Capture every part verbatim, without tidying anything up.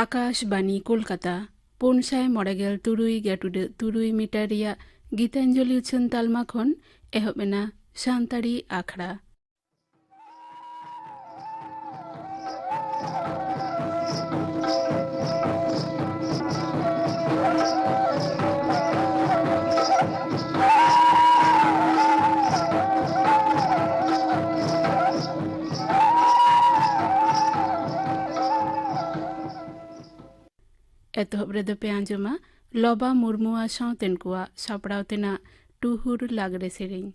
ᱟᱠᱟᱥᱵᱟᱱᱤ ᱠᱳᱞᱠᱟᱛᱟ, ᱯᱩᱱ ᱥᱟᱭ ᱢᱚᱬᱮ ᱜᱮᱞ ᱛᱩᱨᱩᱭ ᱜᱮᱴᱩᱰᱟᱹᱜ ᱛᱩᱨᱩᱭ ᱢᱤᱴᱟᱨ ᱨᱮᱭᱟᱜ ᱜᱤᱛᱟᱧᱡᱚᱞᱤ ᱩᱪᱷᱟᱹᱱ ᱛᱟᱞᱢᱟ ᱠᱷᱚᱱ ᱮᱦᱚᱵ ᱮᱱᱟ ᱥᱟᱱᱛᱟᱲᱤ ᱟᱠᱷᱲᱟ᱾ ᱮᱛᱚᱦᱚᱵ ᱨᱮᱫᱚ ᱯᱮ ᱟᱸᱡᱚᱢᱟ ᱞᱚᱵᱟ ᱢᱩᱨᱢᱩᱣᱟᱜ ᱥᱟᱶᱛᱮᱱ ᱠᱚᱣᱟᱜ ᱥᱟᱯᱲᱟᱣ ᱛᱮᱱᱟᱜ ᱴᱩᱦᱩᱨ ᱞᱟᱜᱽᱲᱮ ᱥᱮᱨᱮᱧ᱾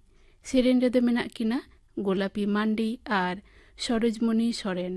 ᱥᱮᱨᱮᱧ ᱨᱮᱫᱚ ᱢᱮᱱᱟᱜ ᱠᱤᱱᱟ ᱜᱳᱞᱟᱯᱤ ᱢᱟᱱᱰᱤ ᱟᱨ ᱥᱚᱨᱳᱡᱽᱢᱚᱱᱤ ᱥᱚᱨᱮᱱ᱾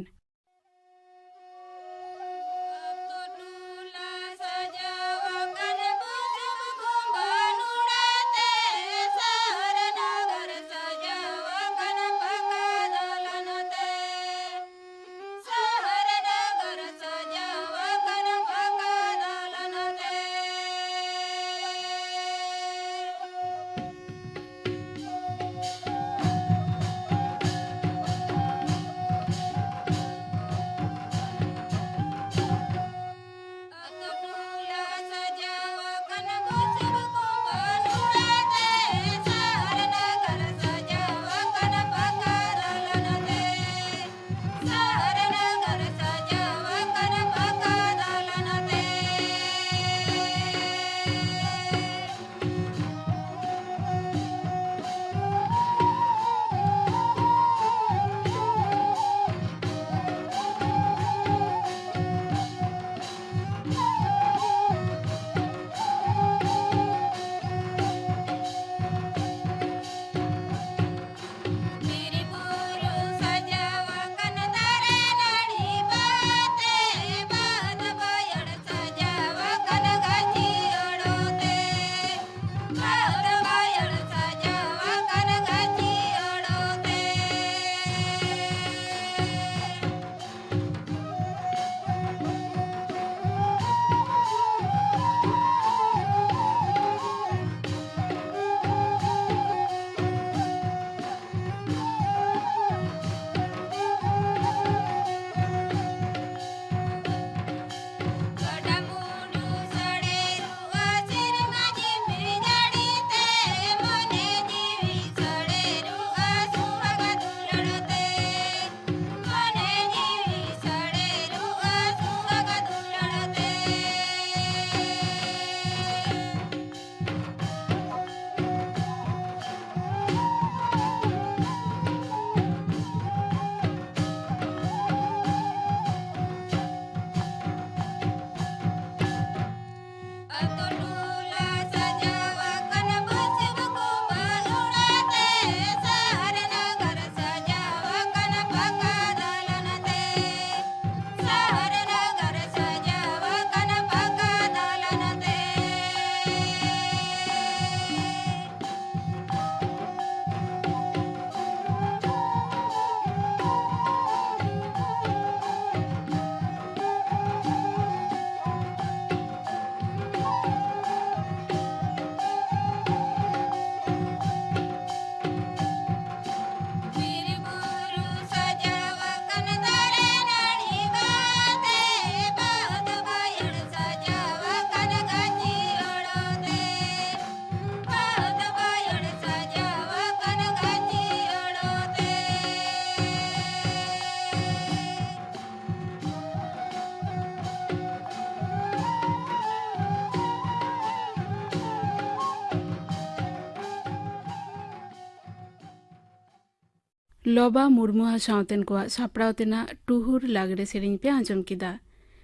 ᱞᱚᱵᱟ ᱢᱩᱨᱢᱩ ᱟᱨ ᱥᱟᱶᱛᱮᱱ ᱠᱚᱣᱟᱜ ᱥᱟᱯᱲᱟᱣ ᱛᱮᱱᱟᱜ ᱴᱩᱦᱩᱨ ᱞᱟᱜᱽᱲᱮ ᱥᱮᱨᱮᱧ ᱯᱮ ᱟᱸᱡᱚᱢ ᱠᱮᱫᱟ᱾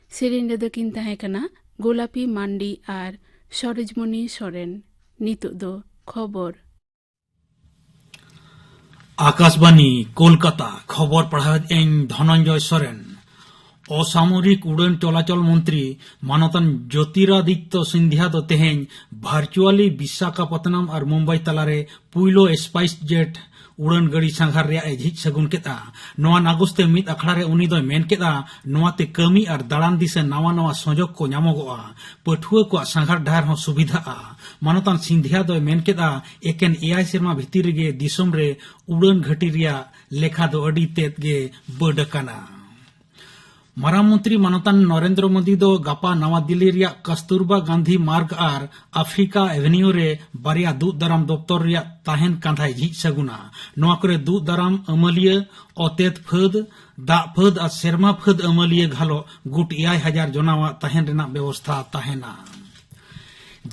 ᱥᱮᱨᱮᱧ ᱨᱮᱫᱚ ᱠᱤᱱ ᱛᱟᱦᱮᱸ ᱠᱟᱱᱟ ᱜᱳᱞᱟᱯᱤ ᱢᱟᱱᱰᱤ ᱟᱨ ᱥᱚᱨᱳᱡᱽᱢᱚᱱᱤ ᱥᱚᱨᱮᱱ᱾ ᱱᱤᱛᱚᱜ ᱫᱚ ᱠᱷᱚᱵᱚᱨ᱾ ᱟᱠᱟᱥᱵᱟᱱᱤ, ᱠᱳᱞᱠᱟᱛᱟ᱾ ᱠᱷᱚᱵᱚᱨ ᱯᱟᱲᱦᱟᱣᱮᱫ ᱟᱹᱧ ᱫᱷᱚᱱᱚᱱᱡᱚᱭ ᱥᱚᱨᱮᱱ᱾ ᱚᱥᱟᱢᱚᱨᱤᱠ ᱩᱰᱟᱹᱱ ᱪᱚᱞᱟᱪᱚᱞ ᱢᱚᱱᱛᱨᱤ ᱢᱟᱱᱚᱛᱟᱱ ᱡᱳᱛᱤᱨᱟᱫᱤᱛᱭᱚ ᱥᱤᱱᱫᱷᱤᱭᱟ ᱫᱚ ᱛᱮᱦᱮᱧ ᱵᱷᱟᱨᱪᱩᱣᱟᱞᱤ ᱵᱤᱥᱟᱠᱷᱟᱯᱚᱛᱱᱚᱢ ᱟᱨ ᱢᱩᱢᱵᱟᱭ ᱛᱟᱞᱟᱨᱮ ᱯᱩᱭᱞᱳ ᱥᱯᱟᱭᱤᱥ ᱡᱮᱴ ᱩᱰᱟᱹᱱ ᱜᱟᱹᱰᱤ ᱥᱟᱸᱜᱷᱟᱨ ᱨᱮᱭᱟᱜ ᱮ ᱡᱷᱤᱡ ᱥᱟᱹᱜᱩᱱ ᱠᱮᱫᱼᱟ᱾ ᱱᱚᱣᱟ ᱱᱟᱜᱚᱥ ᱛᱮ ᱢᱤᱫ ᱟᱠᱷᱲᱟ ᱨᱮ ᱩᱱᱤ ᱫᱚᱭ ᱢᱮᱱ ᱠᱮᱫᱼᱟ, ᱱᱚᱣᱟ ᱛᱮ ᱠᱟᱹᱢᱤ ᱟᱨ ᱫᱟᱬᱟᱱ ᱫᱤᱥᱟᱹ ᱱᱟᱣᱟ ᱱᱟᱣᱟ ᱥᱚᱸᱡᱚᱜ ᱠᱚ ᱧᱟᱢᱚᱜᱚᱜᱼᱟ᱾ ᱯᱟᱹᱴᱷᱩᱣᱟᱹ ᱠᱚᱣᱟᱜ ᱥᱟᱸᱜᱷᱟᱨ ᱰᱟᱦᱟᱨ ᱦᱚᱸ ᱥᱩᱵᱤᱫᱷᱟᱜᱼᱟ᱾ ᱢᱟᱱᱚᱛᱟᱱ ᱥᱤᱱᱫᱷᱤᱭᱟ ᱫᱚᱭ ᱢᱮᱱ ᱠᱮᱫᱼᱟ, ᱮᱠᱮᱱ ᱮᱭᱟᱭ ᱥᱮᱨᱢᱟ ᱵᱷᱤᱛᱤᱨ ᱨᱮᱜᱮ ᱫᱤᱥᱚᱢ ᱨᱮ ᱩᱰᱟᱹᱱ ᱜᱷᱟᱹᱴᱤ ᱨᱮᱭᱟᱜ ᱞᱮᱠᱷᱟ ᱫᱚ ᱟᱹᱰᱤ ᱛᱮᱫ ᱜᱮ ᱵᱟᱹᱰ ᱟᱠᱟᱱᱟ᱾ ᱢᱟᱨᱟᱝ ᱢᱚᱱᱛᱨᱤ ᱢᱟᱱᱚᱛᱟᱱ ᱱᱚᱨᱮᱱᱫᱨᱚ ᱢᱳᱫᱤ ᱫᱚ ᱜᱟᱯᱟ ᱱᱟᱣᱟ ᱫᱤᱞᱞᱤ ᱨᱮᱭᱟᱜ ᱠᱟᱥᱛᱩᱨᱵᱟ ᱜᱟᱱᱫᱷᱤ ᱢᱟᱨᱜᱽ ᱟᱨ ᱟᱯᱷᱨᱤᱠᱟ ᱮᱵᱷᱮᱱᱤᱭᱩ ᱨᱮ ᱵᱟᱨᱭᱟ ᱫᱩᱜ ᱫᱟᱨᱟᱢ ᱫᱚᱯᱛᱚᱨ ᱨᱮᱭᱟᱜ ᱛᱟᱦᱮᱱ ᱠᱟᱸᱫᱷᱟᱭ ᱡᱷᱤᱡ ᱥᱟᱹᱜᱩᱱᱟ᱾ ᱱᱚᱣᱟ ᱠᱚᱨᱮ ᱫᱩᱜ ᱫᱟᱨᱟᱢ ᱟᱹᱢᱟᱹᱞᱤᱭᱟᱹ, ᱚᱛᱮᱛ ᱯᱷᱟᱹᱫ, ᱫᱟᱜ ᱯᱷᱟᱹᱫ ᱟᱨ ᱥᱮᱨᱢᱟ ᱯᱷᱟᱹᱫ ᱟᱹᱢᱟᱹᱞᱤᱭᱟᱹ ᱜᱷᱟᱞᱚᱜ ᱜᱩᱴ ᱮᱭᱟᱭ ᱦᱟᱡᱟᱨ ᱡᱚᱱᱟᱣᱟᱜ ᱛᱟᱦᱮᱱ ᱨᱮᱱᱟᱜ ᱵᱮᱵᱚᱥᱛᱷᱟ ᱛᱟᱦᱮᱱᱟ᱾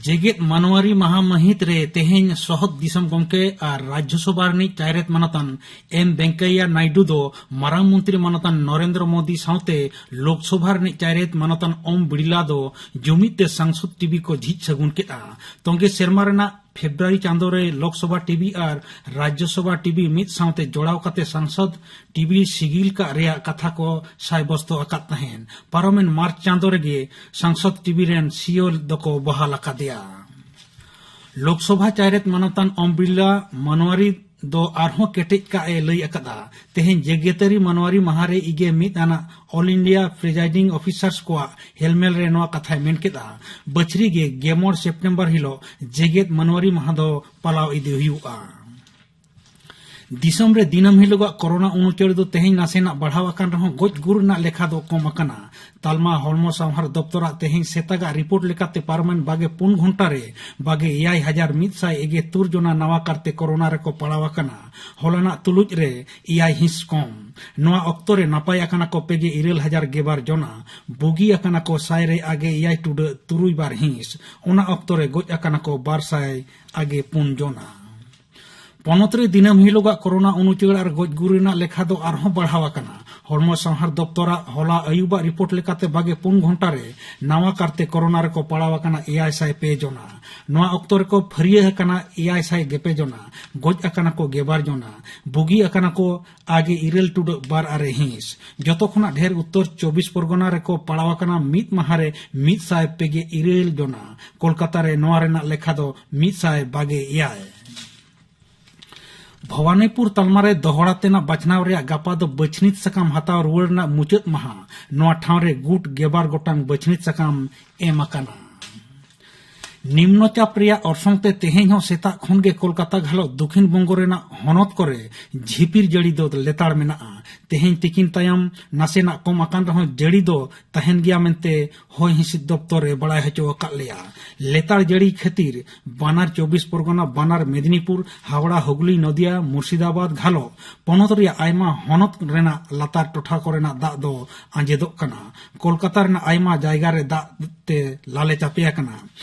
ᱡᱮᱜᱮᱛ ᱢᱟᱱᱣᱟᱨᱤ ᱢᱟᱦᱟ ᱢᱟᱹᱦᱤᱛ ᱨᱮ ᱛᱮᱦᱮᱧ ᱥᱚᱦᱚᱫ ᱫᱤᱥᱚᱢ ᱜᱚᱢᱠᱮ ᱟᱨ ᱨᱟᱡᱽᱭᱚᱥᱚᱵᱷᱟ ᱨᱤᱱᱤᱡ ᱪᱟᱭᱨᱮᱛ ᱢᱟᱱᱚᱛᱟᱱ ᱮᱢ ᱵᱮᱝᱠᱟᱭᱟ ᱱᱟᱭᱰᱩ ᱫᱚ ᱢᱟᱨᱟᱝ ᱢᱚᱱᱛᱨᱤ ᱢᱟᱱᱚᱛᱟᱱ ᱱᱚᱨᱮᱱᱫᱨᱚ ᱢᱳᱫᱤ ᱥᱟᱶᱛᱮ ᱞᱳᱠᱥᱚᱵᱷᱟ ᱨᱤᱱᱤᱡ ᱪᱟᱭᱨᱮᱛ ᱢᱟᱱᱚᱛᱟᱱ ᱳᱢ ᱵᱤᱲᱞᱟ ᱫᱚ ᱡᱩᱢᱤᱫ ᱛᱮ ᱥᱟᱝᱥᱚᱫ ᱴᱤᱵᱷᱤ ᱠᱚ ᱡᱷᱤᱡ ᱥᱟᱹᱜᱩᱱ ᱠᱮᱫᱼᱟ᱾ ᱛᱚᱸᱜᱮ ᱥᱮᱨᱢᱟ ᱨᱮᱱᱟᱜ ᱯᱷᱮᱵᱽᱨᱩᱣᱟᱨᱤ ᱪᱟᱸᱫᱳ ᱨᱮ ᱞᱳᱠᱥᱚᱵᱷᱟ ᱴᱤᱵᱷᱤ ᱟᱨ ᱨᱟᱡᱽᱭᱚᱥᱚᱵᱷᱟ ᱴᱤᱵᱷᱤ ᱢᱤᱫ ᱥᱟᱶᱛᱮ ᱡᱚᱲᱟᱣ ᱠᱟᱛᱮ ᱥᱟᱝᱥᱚᱫ ᱴᱤᱵᱷᱤ ᱥᱤᱜᱤᱞ ᱠᱟᱜ ᱨᱮᱭᱟᱜ ᱠᱟᱛᱷᱟ ᱠᱚ ᱥᱟᱭᱵᱚᱥᱛᱚ ᱟᱠᱟᱫ ᱛᱟᱦᱮᱸᱱ᱾ ᱯᱟᱨᱚᱢᱮᱱ ᱢᱟᱨᱪ ᱪᱟᱸᱫᱳ ᱨᱮᱜᱮ ᱥᱟᱝᱥᱚᱫ ᱴᱤᱵᱷᱤ ᱨᱮᱱ ᱥᱤᱭᱳ ᱫᱚᱠᱚ ᱵᱚᱦᱟᱞ ᱟᱠᱟᱫᱮᱭᱟ᱾ ᱞᱳᱠᱥᱚᱵᱷᱟ ᱪᱟᱭᱨᱮᱛ ᱢᱟᱱᱚᱛᱟᱱ ᱳᱢ ᱵᱤᱨᱞᱟ ᱢᱟᱱᱣᱟᱨᱤ ᱫᱚ ᱟᱨᱦᱚᱸ ᱠᱮᱴᱮᱡ ᱠᱟᱜ ᱮ ᱞᱟᱹᱭ ᱟᱠᱟᱫᱟ᱾ ᱛᱮᱦᱮᱧ ᱡᱮᱜᱮᱛᱟᱹᱨᱤ ᱢᱟᱱᱣᱟᱨᱤ ᱢᱟᱦᱟ ᱨᱮ ᱤᱜᱮ ᱢᱤᱫ ᱟᱱᱟᱜ All India Presiding Officers ᱠᱚᱣᱟᱜ ᱦᱮᱞᱢᱮᱞ ᱨᱮ ᱱᱚᱣᱟ ᱠᱟᱛᱷᱟᱭ ᱢᱮᱱ ᱠᱮᱫᱼᱟ᱾ ᱵᱟᱹᱪᱷᱨᱤ ᱜᱮ ᱜᱮᱢᱚᱬ ᱥᱮᱯᱴᱮᱢᱵᱚᱨ ᱦᱤᱞᱳᱜ ᱡᱮᱜᱮᱛ ᱢᱟᱱᱣᱟᱨᱤ ᱢᱟᱦᱟ ᱫᱚ ᱯᱟᱞᱟᱣ ᱤᱫᱤ ᱦᱩᱭᱩᱜᱼᱟ᱾ ᱫᱤᱥᱚᱢ ᱨᱮ ᱫᱤᱱᱟᱹᱢ ᱦᱤᱞᱳᱜᱟᱜ ᱠᱳᱨᱳᱱᱟ ᱩᱱᱩᱪᱟᱹᱲ ᱫᱚ ᱛᱮᱦᱮᱧ ᱱᱟᱥᱮᱱᱟᱜ ᱵᱟᱲᱦᱟᱣ ᱟᱠᱟᱱ ᱨᱮᱦᱚᱸ ᱜᱚᱡ ᱜᱩᱨ ᱨᱮᱱᱟᱜ ᱞᱮᱠᱷᱟ ᱫᱚ ᱠᱚᱢ ᱟᱠᱟᱱᱟ᱾ ᱛᱟᱞᱢᱟ ᱦᱚᱲᱢᱚ ᱥᱟᱶᱦᱟᱨ ᱫᱚᱯᱛᱚᱨᱟᱜ ᱛᱮᱦᱮᱧ ᱥᱮᱛᱟᱜᱟᱜ ᱨᱤᱯᱳᱨᱴ ᱞᱮᱠᱟᱛᱮ ᱯᱟᱨᱚᱢᱮᱱ ᱵᱟᱜᱮ ᱯᱩᱱ ᱜᱷᱚᱱᱴᱟ ᱨᱮ ᱵᱟᱜᱮ ᱮᱭᱟᱭ ᱦᱟᱡᱟᱨ ᱢᱤᱫ ᱥᱟᱭ ᱮᱜᱮ ᱛᱩᱨ ᱡᱚᱱᱟ ᱱᱟᱣᱟ ᱠᱟᱨᱛᱮ ᱠᱳᱨᱳᱱᱟ ᱨᱮᱠᱚ ᱯᱟᱲᱟᱣ ᱟᱠᱟᱱᱟ᱾ ᱦᱚᱞᱟᱱᱟᱜ ᱛᱩᱞᱩᱡ ᱨᱮ ᱮᱭᱟᱭ ᱦᱤᱸᱥ ᱠᱚᱢ᱾ ᱱᱚᱣᱟ ᱚᱠᱛᱚ ᱨᱮ ᱱᱟᱯᱟᱭ ᱟᱠᱟᱱᱟ ᱠᱚ ᱯᱮᱜᱮ ᱤᱨᱟᱹᱞ ᱦᱟᱡᱟᱨ ᱜᱮᱵᱟᱨ ᱡᱚᱱᱟ, ᱵᱩᱜᱤ ᱟᱠᱟᱱᱟ ᱠᱚ ᱥᱟᱭ ᱨᱮ ᱟᱜᱮ ᱮᱭᱟᱭ ᱴᱩᱰᱟᱹᱜ ᱛᱩᱨᱩᱭ ᱵᱟᱨ ᱦᱤᱸᱥ᱾ ᱚᱱᱟ ᱚᱠᱛᱚ ᱨᱮ ᱜᱚᱡ ᱟᱠᱟᱱᱟ ᱠᱚ ᱵᱟᱨ ᱥᱟᱭ ᱟᱜᱮ ᱯᱩᱱ ᱡᱚᱱᱟ᱾ ᱯᱚᱱᱚᱛ ᱨᱮ ᱫᱤᱱᱟᱹᱢ ᱦᱤᱞᱳᱜᱟᱜ ᱠᱳᱨᱳᱱᱟ ᱩᱱᱩᱪᱟᱹᱲ ᱟᱨ ᱜᱚᱡ ᱜᱩᱨ ᱨᱮᱱᱟᱜ ᱞᱮᱠᱷᱟ ᱫᱚ ᱟᱨᱦᱚᱸ ᱵᱟᱲᱦᱟᱣ ᱟᱠᱟᱱᱟ᱾ ᱦᱚᱲᱢᱚ ᱥᱟᱶᱦᱟᱨ ᱫᱚᱯᱛᱚᱨᱟᱜ ᱦᱚᱞᱟ ᱟᱹᱭᱩᱵᱟᱜ ᱨᱤᱯᱳᱨᱴ ᱞᱮᱠᱟᱛᱮ ᱵᱟᱜᱮ ᱯᱩᱱ ᱜᱷᱚᱱᱴᱟ ᱨᱮ ᱱᱟᱣᱟ ᱠᱟᱨᱛᱮ ᱠᱳᱨᱳᱱᱟ ᱨᱮᱠᱚ ᱯᱟᱲᱟᱣ ᱟᱠᱟᱱᱟ ᱮᱭᱟᱭ ᱥᱟᱭ ᱯᱮ ᱡᱚᱱᱟ᱾ ᱱᱚᱣᱟ ᱚᱠᱛᱚ ᱨᱮᱠᱚ ᱯᱷᱟᱹᱨᱭᱟᱹ ᱟᱠᱟᱱᱟ ᱮᱭᱟᱭ ᱥᱟᱭ ᱜᱮᱞ ᱯᱮ ᱡᱚᱱᱟ, ᱜᱚᱡ ᱟᱠᱟᱱᱟ ᱠᱚ ᱜᱮᱞᱵᱟᱨ ᱡᱚᱱᱟ, ᱵᱩᱜᱤ ᱟᱠᱟᱱᱟ ᱠᱚ ᱟᱜᱮ ᱤᱨᱟᱹᱞ ᱴᱩᱰᱟᱹᱜ ᱵᱟᱨ ᱟᱨᱮ ᱦᱤᱸᱥ᱾ ᱡᱚᱛᱚ ᱠᱷᱚᱱᱟᱜ ᱰᱷᱮᱨ ᱩᱛᱛᱚᱨ ᱪᱚᱵᱵᱤᱥ ᱯᱚᱨᱜᱚᱱᱟ ᱨᱮᱠᱚ ᱯᱟᱲᱟᱣ ᱟᱠᱟᱱᱟ ᱢᱤᱫ ᱢᱟᱦᱟ ᱨᱮ ᱢᱤᱫ ᱥᱟᱭ ᱯᱮ ᱜᱮᱞ ᱤᱨᱟᱹᱞ ᱡᱚᱱᱟ᱾ ᱠᱳᱞᱠᱟᱛᱟ ᱨᱮ ᱱᱚᱣᱟ ᱨᱮᱱᱟᱜ ᱞᱮᱠᱷᱟ ᱫᱚ ᱢᱤᱫ ᱥᱟᱭ ᱵᱟᱜᱮ ᱮᱭᱟᱭ᱾ ᱵᱷᱚᱵᱟᱱᱤᱯᱩᱨ ᱛᱟᱞᱢᱟ ᱨᱮ ᱫᱚᱦᱲᱟ ᱛᱮᱱᱟᱜ ᱵᱟᱪᱷᱱᱟᱣ ᱨᱮᱭᱟᱜ ᱜᱟᱯᱟ ᱫᱚ ᱵᱟᱹᱪᱷᱱᱤᱛ ᱥᱟᱠᱟᱢ ᱦᱟᱛᱟᱣ ᱨᱩᱣᱟᱹᱲ ᱨᱮᱱᱟᱜ ᱢᱩᱪᱟᱹᱫ ᱢᱟᱦᱟ᱾ ᱱᱚᱣᱟ ᱴᱷᱟᱶ ᱨᱮ ᱜᱩᱴ ᱜᱮᱞᱵᱟᱨ ᱜᱚᱴᱟᱝ ᱵᱟᱹᱪᱷᱱᱤᱛ ᱥᱟᱠᱟᱢ ᱮᱢ ᱟᱠᱟᱱᱟ᱾ ᱱᱤᱢᱱᱚ ᱪᱟᱯ ᱨᱮᱭᱟᱜ ᱚᱨᱥᱚᱝ ᱛᱮ ᱛᱮᱦᱮᱧ ᱦᱚᱸ ᱥᱮᱛᱟᱜ ᱠᱷᱚᱱ ᱜᱮ ᱠᱳᱞᱠᱟᱛᱟ ᱜᱷᱟᱞᱚᱜ ᱫᱚᱠᱷᱤᱱ ᱵᱚᱝᱜᱚ ᱨᱮᱱᱟᱜ ᱦᱚᱱᱚᱛ ᱠᱚᱨᱮ ᱡᱷᱤᱯᱤᱨ ᱡᱟᱹᱲᱤ ᱫᱚ ᱞᱮᱛᱟᱲ ᱢᱮᱱᱟᱜᱼᱟ᱾ ᱛᱮᱦᱮᱧ ᱛᱤᱠᱤᱱ ᱛᱟᱭᱚᱢ ᱱᱟᱥᱮᱱᱟᱜ ᱠᱚᱢ ᱟᱠᱟᱱ ᱨᱮᱦᱚᱸ ᱡᱟᱹᱲᱤ ᱫᱚ ᱛᱟᱦᱮᱱ ᱜᱮᱭᱟ ᱢᱮᱱᱛᱮ ᱦᱚᱭ ᱦᱤᱸᱥᱤᱫ ᱫᱚᱯᱛᱚᱨ ᱮ ᱵᱟᱲᱟᱭ ᱦᱚᱪᱚ ᱟᱠᱟᱫ ᱞᱮᱭᱟ᱾ ᱞᱮᱛᱟᱲ ᱡᱟᱹᱲᱤ ᱠᱷᱟᱹᱛᱤᱨ ᱵᱟᱱᱟᱨ ᱪᱚᱵᱵᱤᱥ ᱯᱚᱨᱜᱚᱱᱟ, ᱵᱟᱱᱟᱨ ᱢᱮᱫᱤᱱᱤᱯᱩᱨ, ᱦᱟᱣᱲᱟ, ᱦᱩᱜᱽᱞᱤ, ᱱᱚᱫᱤᱭᱟ, ᱢᱩᱨᱥᱤᱫᱟᱵᱟᱫᱽ ᱜᱷᱟᱞᱚᱜ ᱯᱚᱱᱚᱛ ᱨᱮᱭᱟᱜ ᱟᱭᱢᱟ ᱦᱚᱱᱚᱛ ᱨᱮᱱᱟᱜ ᱞᱟᱛᱟᱨ ᱴᱚᱴᱷᱟ ᱠᱚᱨᱮᱱᱟᱜ ᱫᱟᱜ ᱫᱚ ᱟᱸᱡᱮᱫᱚᱜ ᱠᱟᱱᱟ᱾ ᱠᱳᱞᱠᱟᱛᱟ ᱨᱮᱱᱟᱜ ᱟᱭᱢᱟ ᱡᱟᱭᱜᱟ ᱨᱮ ᱫᱟᱜ ᱛᱮ ᱞᱟᱞᱮ ᱪᱟᱯᱮ ᱟᱠᱟᱱᱟ᱾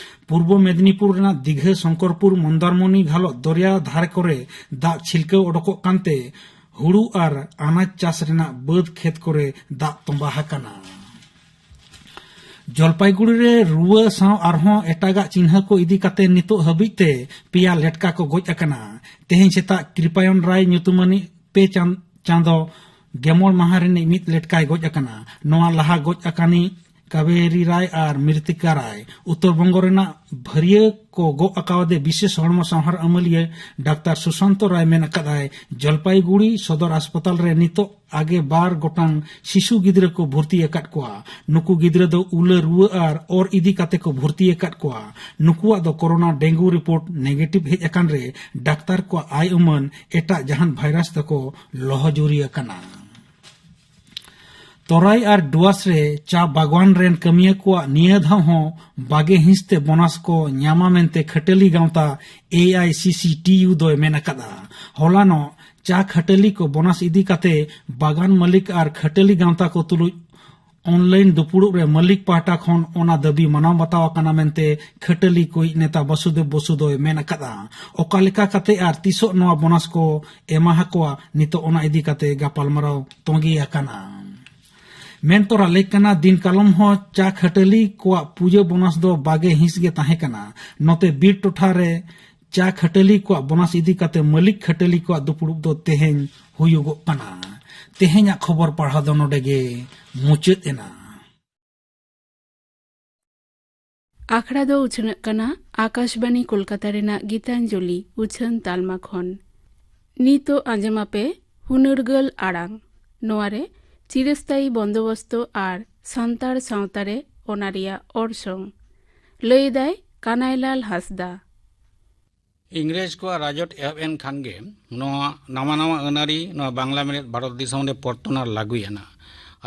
ᱯᱩᱨᱵᱚ ᱢᱮᱫᱤᱱᱤᱯᱩᱨ ᱨᱮᱱᱟᱜ ᱫᱤᱜᱷᱟᱹ, ᱥᱚᱝᱠᱚᱨᱯᱩᱨ, ᱢᱚᱱᱫᱟᱨᱢᱚᱱᱤ ᱜᱷᱟᱞᱚᱜ ᱫᱚᱨᱭᱟ ᱫᱷᱟᱨᱮ ᱠᱚᱨᱮ ᱫᱟᱜ ᱪᱷᱤᱞᱠᱟᱹᱣ ᱚᱰᱚᱠᱚᱜ ᱠᱟᱱᱛᱮ ᱦᱩᱲᱩ ᱟᱨ ᱟᱱᱟᱡ ᱪᱟᱥ ᱨᱮᱱᱟᱜ ᱵᱟᱹᱫᱽ ᱠᱷᱮᱛ ᱠᱚᱨᱮ ᱫᱟᱜ ᱛᱚᱸᱵᱟ ᱟᱠᱟᱱᱟ᱾ ᱡᱚᱞᱯᱟᱭᱜᱩᱲᱤ ᱨᱮ ᱨᱩᱣᱟᱹ ᱥᱟᱶ ᱟᱨᱦᱚᱸ ᱮᱴᱟᱜᱟᱜ ᱪᱤᱱᱦᱟᱹ ᱠᱚ ᱤᱫᱤ ᱠᱟᱛᱮ ᱱᱤᱛᱚᱜ ᱦᱟᱹᱵᱤᱡ ᱛᱮ ᱯᱮᱭᱟ ᱞᱮᱴᱠᱟ ᱠᱚ ᱜᱚᱡ ᱟᱠᱟᱱᱟ᱾ ᱛᱮᱦᱮᱧ ᱥᱮᱛᱟᱜ ᱠᱨᱤᱯᱟᱭᱚᱱ ᱨᱟᱭ ᱧᱩᱛᱩᱢᱟᱱᱤᱡ ᱯᱮ ᱪᱟᱸᱫ-, ᱪᱟᱸᱫᱚ ᱜᱮᱢᱚᱲ ᱢᱟᱦᱟ ᱨᱤᱱᱤᱡ ᱢᱤᱫ ᱞᱮᱴᱠᱟᱭ ᱜᱚᱡ ᱟᱠᱟᱱᱟ᱾ ᱱᱚᱣᱟ ᱞᱟᱦᱟ ᱜᱚᱡ ᱟᱠᱟᱱᱤᱡ ᱠᱟᱵᱮᱨᱤ ᱨᱟᱭ ᱟᱨ ᱢᱨᱤᱛᱤᱠᱟ ᱨᱟᱭ᱾ ᱩᱛᱛᱚᱨ ᱵᱚᱝᱜᱚ ᱨᱮᱱᱟᱜ ᱵᱷᱟᱹᱨᱭᱟᱹ ᱠᱚ ᱜᱚᱜ ᱟᱠᱟᱣᱟᱫᱮ ᱵᱤᱥᱮᱥ ᱦᱚᱲᱢᱚ ᱥᱟᱶᱦᱟᱨ ᱟᱹᱢᱟᱹᱞᱤᱭᱟᱹ ᱰᱟᱠᱛᱟᱨ ᱥᱩᱥᱟᱱᱛᱚ ᱨᱟᱭ ᱢᱮᱱ ᱟᱠᱟᱫᱟᱭ, ᱡᱚᱞᱯᱟᱭᱜᱩᱲᱤ ᱥᱚᱫᱚᱨ ᱦᱟᱥᱯᱟᱛᱟᱞ ᱨᱮ ᱱᱤᱛᱚᱜ ᱟᱜᱮ ᱵᱟᱨ ᱜᱚᱴᱟᱝ ᱥᱤᱥᱩ ᱜᱤᱫᱽᱨᱟᱹ ᱠᱚ ᱵᱷᱚᱨᱛᱤ ᱟᱠᱟᱫ ᱠᱚᱣᱟ᱾ ᱱᱩᱠᱩ ᱜᱤᱫᱽᱨᱟᱹ ᱫᱚ ᱩᱞᱟᱹ ᱨᱩᱣᱟᱹ ᱟᱨ ᱚᱨ ᱤᱫᱤ ᱠᱟᱛᱮ ᱠᱚ ᱵᱷᱚᱨᱛᱤ ᱟᱠᱟᱫ ᱠᱚᱣᱟ᱾ ᱱᱩᱠᱩᱣᱟᱜ ᱫᱚ ᱠᱳᱨᱳᱱᱟ ᱰᱮᱝᱜᱩ ᱨᱤᱯᱳᱨᱴ ᱱᱮᱜᱮᱴᱤᱵᱷ ᱦᱮᱡ ᱟᱠᱟᱱ ᱨᱮ ᱰᱟᱠᱛᱟᱨ ᱠᱚᱣᱟᱜ ᱟᱭ ᱩᱢᱟᱹᱱ ᱮᱴᱟᱜ ᱡᱟᱦᱟᱱ ᱵᱷᱟᱭᱨᱟᱥ ᱛᱮᱠᱚ ᱞᱚᱦᱚᱡᱩᱨᱤ ᱟᱠᱟᱱᱟ᱾ ᱛᱚᱨᱟᱭ ᱟᱨ ᱰᱩᱣᱟᱥ ᱨᱮ ᱪᱟ ᱵᱟᱜᱣᱟᱱ ᱨᱮᱱ ᱠᱟᱹᱢᱤᱭᱟᱹ ᱠᱚᱣᱟᱜ ᱱᱤᱭᱟᱹ ᱫᱷᱟᱣ ᱦᱚᱸ ᱵᱟᱜᱮ ᱦᱤᱸᱥ ᱛᱮ ᱵᱳᱱᱟᱥ ᱠᱚ ᱧᱟᱢᱟ ᱢᱮᱱᱛᱮ ᱠᱷᱟᱹᱴᱟᱹᱞᱤ ᱜᱟᱶᱛᱟ ᱮ ᱟᱭ ᱥᱤ ᱥᱤ ᱴᱤ ᱭᱩ ᱫᱚᱭ ᱢᱮᱱ ᱟᱠᱟᱫᱼᱟ᱾ ᱦᱚᱞᱟᱱᱚᱜ ᱪᱟ ᱠᱷᱟᱹᱴᱟᱹᱞᱤ ᱠᱚ ᱵᱳᱱᱟᱥ ᱤᱫᱤ ᱠᱟᱛᱮ ᱵᱟᱜᱟᱱ ᱢᱟᱹᱞᱤᱠ ᱟᱨ ᱠᱷᱟᱹᱴᱟᱹᱞᱤ ᱜᱟᱶᱛᱟ ᱠᱚ ᱛᱩᱞᱩᱡ ᱚᱱᱞᱟᱭᱤᱱ ᱫᱩᱯᱩᱲᱩᱵ ᱨᱮ ᱢᱟᱹᱞᱤᱠ ᱯᱟᱦᱴᱟ ᱠᱷᱚᱱ ᱚᱱᱟ ᱫᱟᱹᱵᱤ ᱢᱟᱱᱟᱣ ᱵᱟᱛᱟᱣ ᱟᱠᱟᱱᱟ ᱢᱮᱱᱛᱮ ᱠᱷᱟᱹᱴᱟᱹᱞᱤ ᱠᱚᱭᱤᱡ ᱱᱮᱛᱟ ᱵᱟᱥᱩᱫᱮᱵ ᱵᱚᱥᱩ ᱫᱚᱭ ᱢᱮᱱ ᱟᱠᱟᱫᱼᱟ᱾ ᱚᱠᱟ ᱞᱮᱠᱟ ᱠᱟᱛᱮ ᱟᱨ ᱛᱤᱥᱚᱜ ᱱᱚᱣᱟ ᱵᱳᱱᱟᱥ ᱠᱚ ᱮᱢᱟ ᱦᱟᱠᱚᱣᱟ, ᱱᱤᱛᱚᱜ ᱚᱱᱟ ᱤᱫᱤ ᱠᱟᱛᱮ ᱜᱟᱯᱟᱞᱢᱟᱨᱟᱣ ᱛᱚᱸᱜᱮ ᱟᱠᱟᱱᱟ᱾ ᱢᱮᱱ ᱛᱚᱨᱟ ᱞᱮᱠ ᱠᱟᱱᱟ, ᱫᱤᱱ ᱠᱟᱞᱚᱢ ᱦᱚᱸ ᱪᱟ ᱠᱷᱟᱹᱴᱟᱹᱞᱤ ᱠᱚᱣᱟᱜ ᱯᱩᱡᱟᱹ ᱵᱳᱱᱟᱥ ᱫᱚ ᱵᱟᱜᱮ ᱦᱤᱸᱥ ᱜᱮ ᱛᱟᱦᱮᱸ ᱠᱟᱱᱟ᱾ ᱱᱚᱛᱮ ᱵᱤᱨ ᱴᱚᱴᱷᱟ ᱨᱮ ᱪᱟ ᱠᱷᱟᱹᱴᱟᱹᱞᱤ ᱠᱚᱣᱟᱜ ᱵᱳᱱᱟᱥ ᱤᱫᱤ ᱠᱟᱛᱮ ᱢᱟᱹᱞᱤᱠ ᱠᱷᱟᱹᱴᱟᱹᱞᱤ ᱠᱚᱣᱟᱜ ᱫᱩᱯᱲᱩᱵ ᱫᱚ ᱛᱮᱦᱮᱧ ᱦᱩᱭᱩᱜᱚᱜ ᱠᱟᱱᱟ᱾ ᱛᱮᱦᱮᱧᱟᱜ ᱠᱷᱚᱵᱚᱨ ᱯᱟᱲᱦᱟᱣ ᱫᱚ ᱱᱚᱰᱮ ᱜᱮ ᱢᱩᱪᱟᱹᱫ ᱮᱱᱟ᱾ ᱟᱠᱷᱲᱟ ᱫᱚ ᱩᱪᱷᱟᱹᱱᱚᱜ ᱠᱟᱱᱟ ᱟᱠᱟᱥᱵᱟᱱᱤ ᱠᱳᱞᱠᱟᱛᱟ ᱨᱮᱱᱟᱜ ᱜᱤᱛᱟᱧᱡᱚᱞᱤ ᱩᱪᱷᱟᱹᱱ ᱛᱟᱞᱢᱟ ᱠᱷᱚᱱ᱾ ᱱᱤᱛᱚᱜ ᱟᱸᱡᱚᱢᱟᱯᱮ ᱦᱩᱱᱟᱹᱨᱜᱟᱹᱞ ᱟᱲᱟᱝ᱾ ᱱᱚᱣᱟ ᱨᱮ ᱪᱤᱨᱚᱥᱛᱟᱭᱤ ᱵᱚᱱᱫᱚᱵᱚᱥᱛᱚ ᱟᱨ ᱥᱟᱱᱛᱟᱲ ᱥᱟᱶᱛᱟ ᱨᱮ ᱚᱱᱟ ᱨᱮᱭᱟᱜ ᱚᱨᱥᱚᱝ᱾ ᱞᱟᱹᱭᱫᱟᱭ ᱠᱟᱱᱟᱭᱞᱟᱞ ᱦᱟᱸᱥᱫᱟ᱾ ᱤᱝᱨᱮᱡᱽ ᱠᱚᱣᱟᱜ ᱨᱟᱡᱚᱴ ᱮᱦᱚᱵ ᱮᱱ ᱠᱷᱟᱱ ᱜᱮ ᱱᱚᱣᱟ ᱱᱟᱣᱟ ᱱᱟᱣᱟ ᱟᱹᱱ ᱟᱹᱨᱤ ᱱᱚᱣᱟ ᱵᱟᱝᱞᱟ ᱢᱮᱱᱮᱛ ᱵᱷᱟᱨᱚᱛ ᱫᱤᱥᱚᱢ ᱨᱮ ᱯᱚᱨᱛᱚᱱ ᱟᱨ ᱞᱟᱹᱜᱩᱭᱮᱱᱟ᱾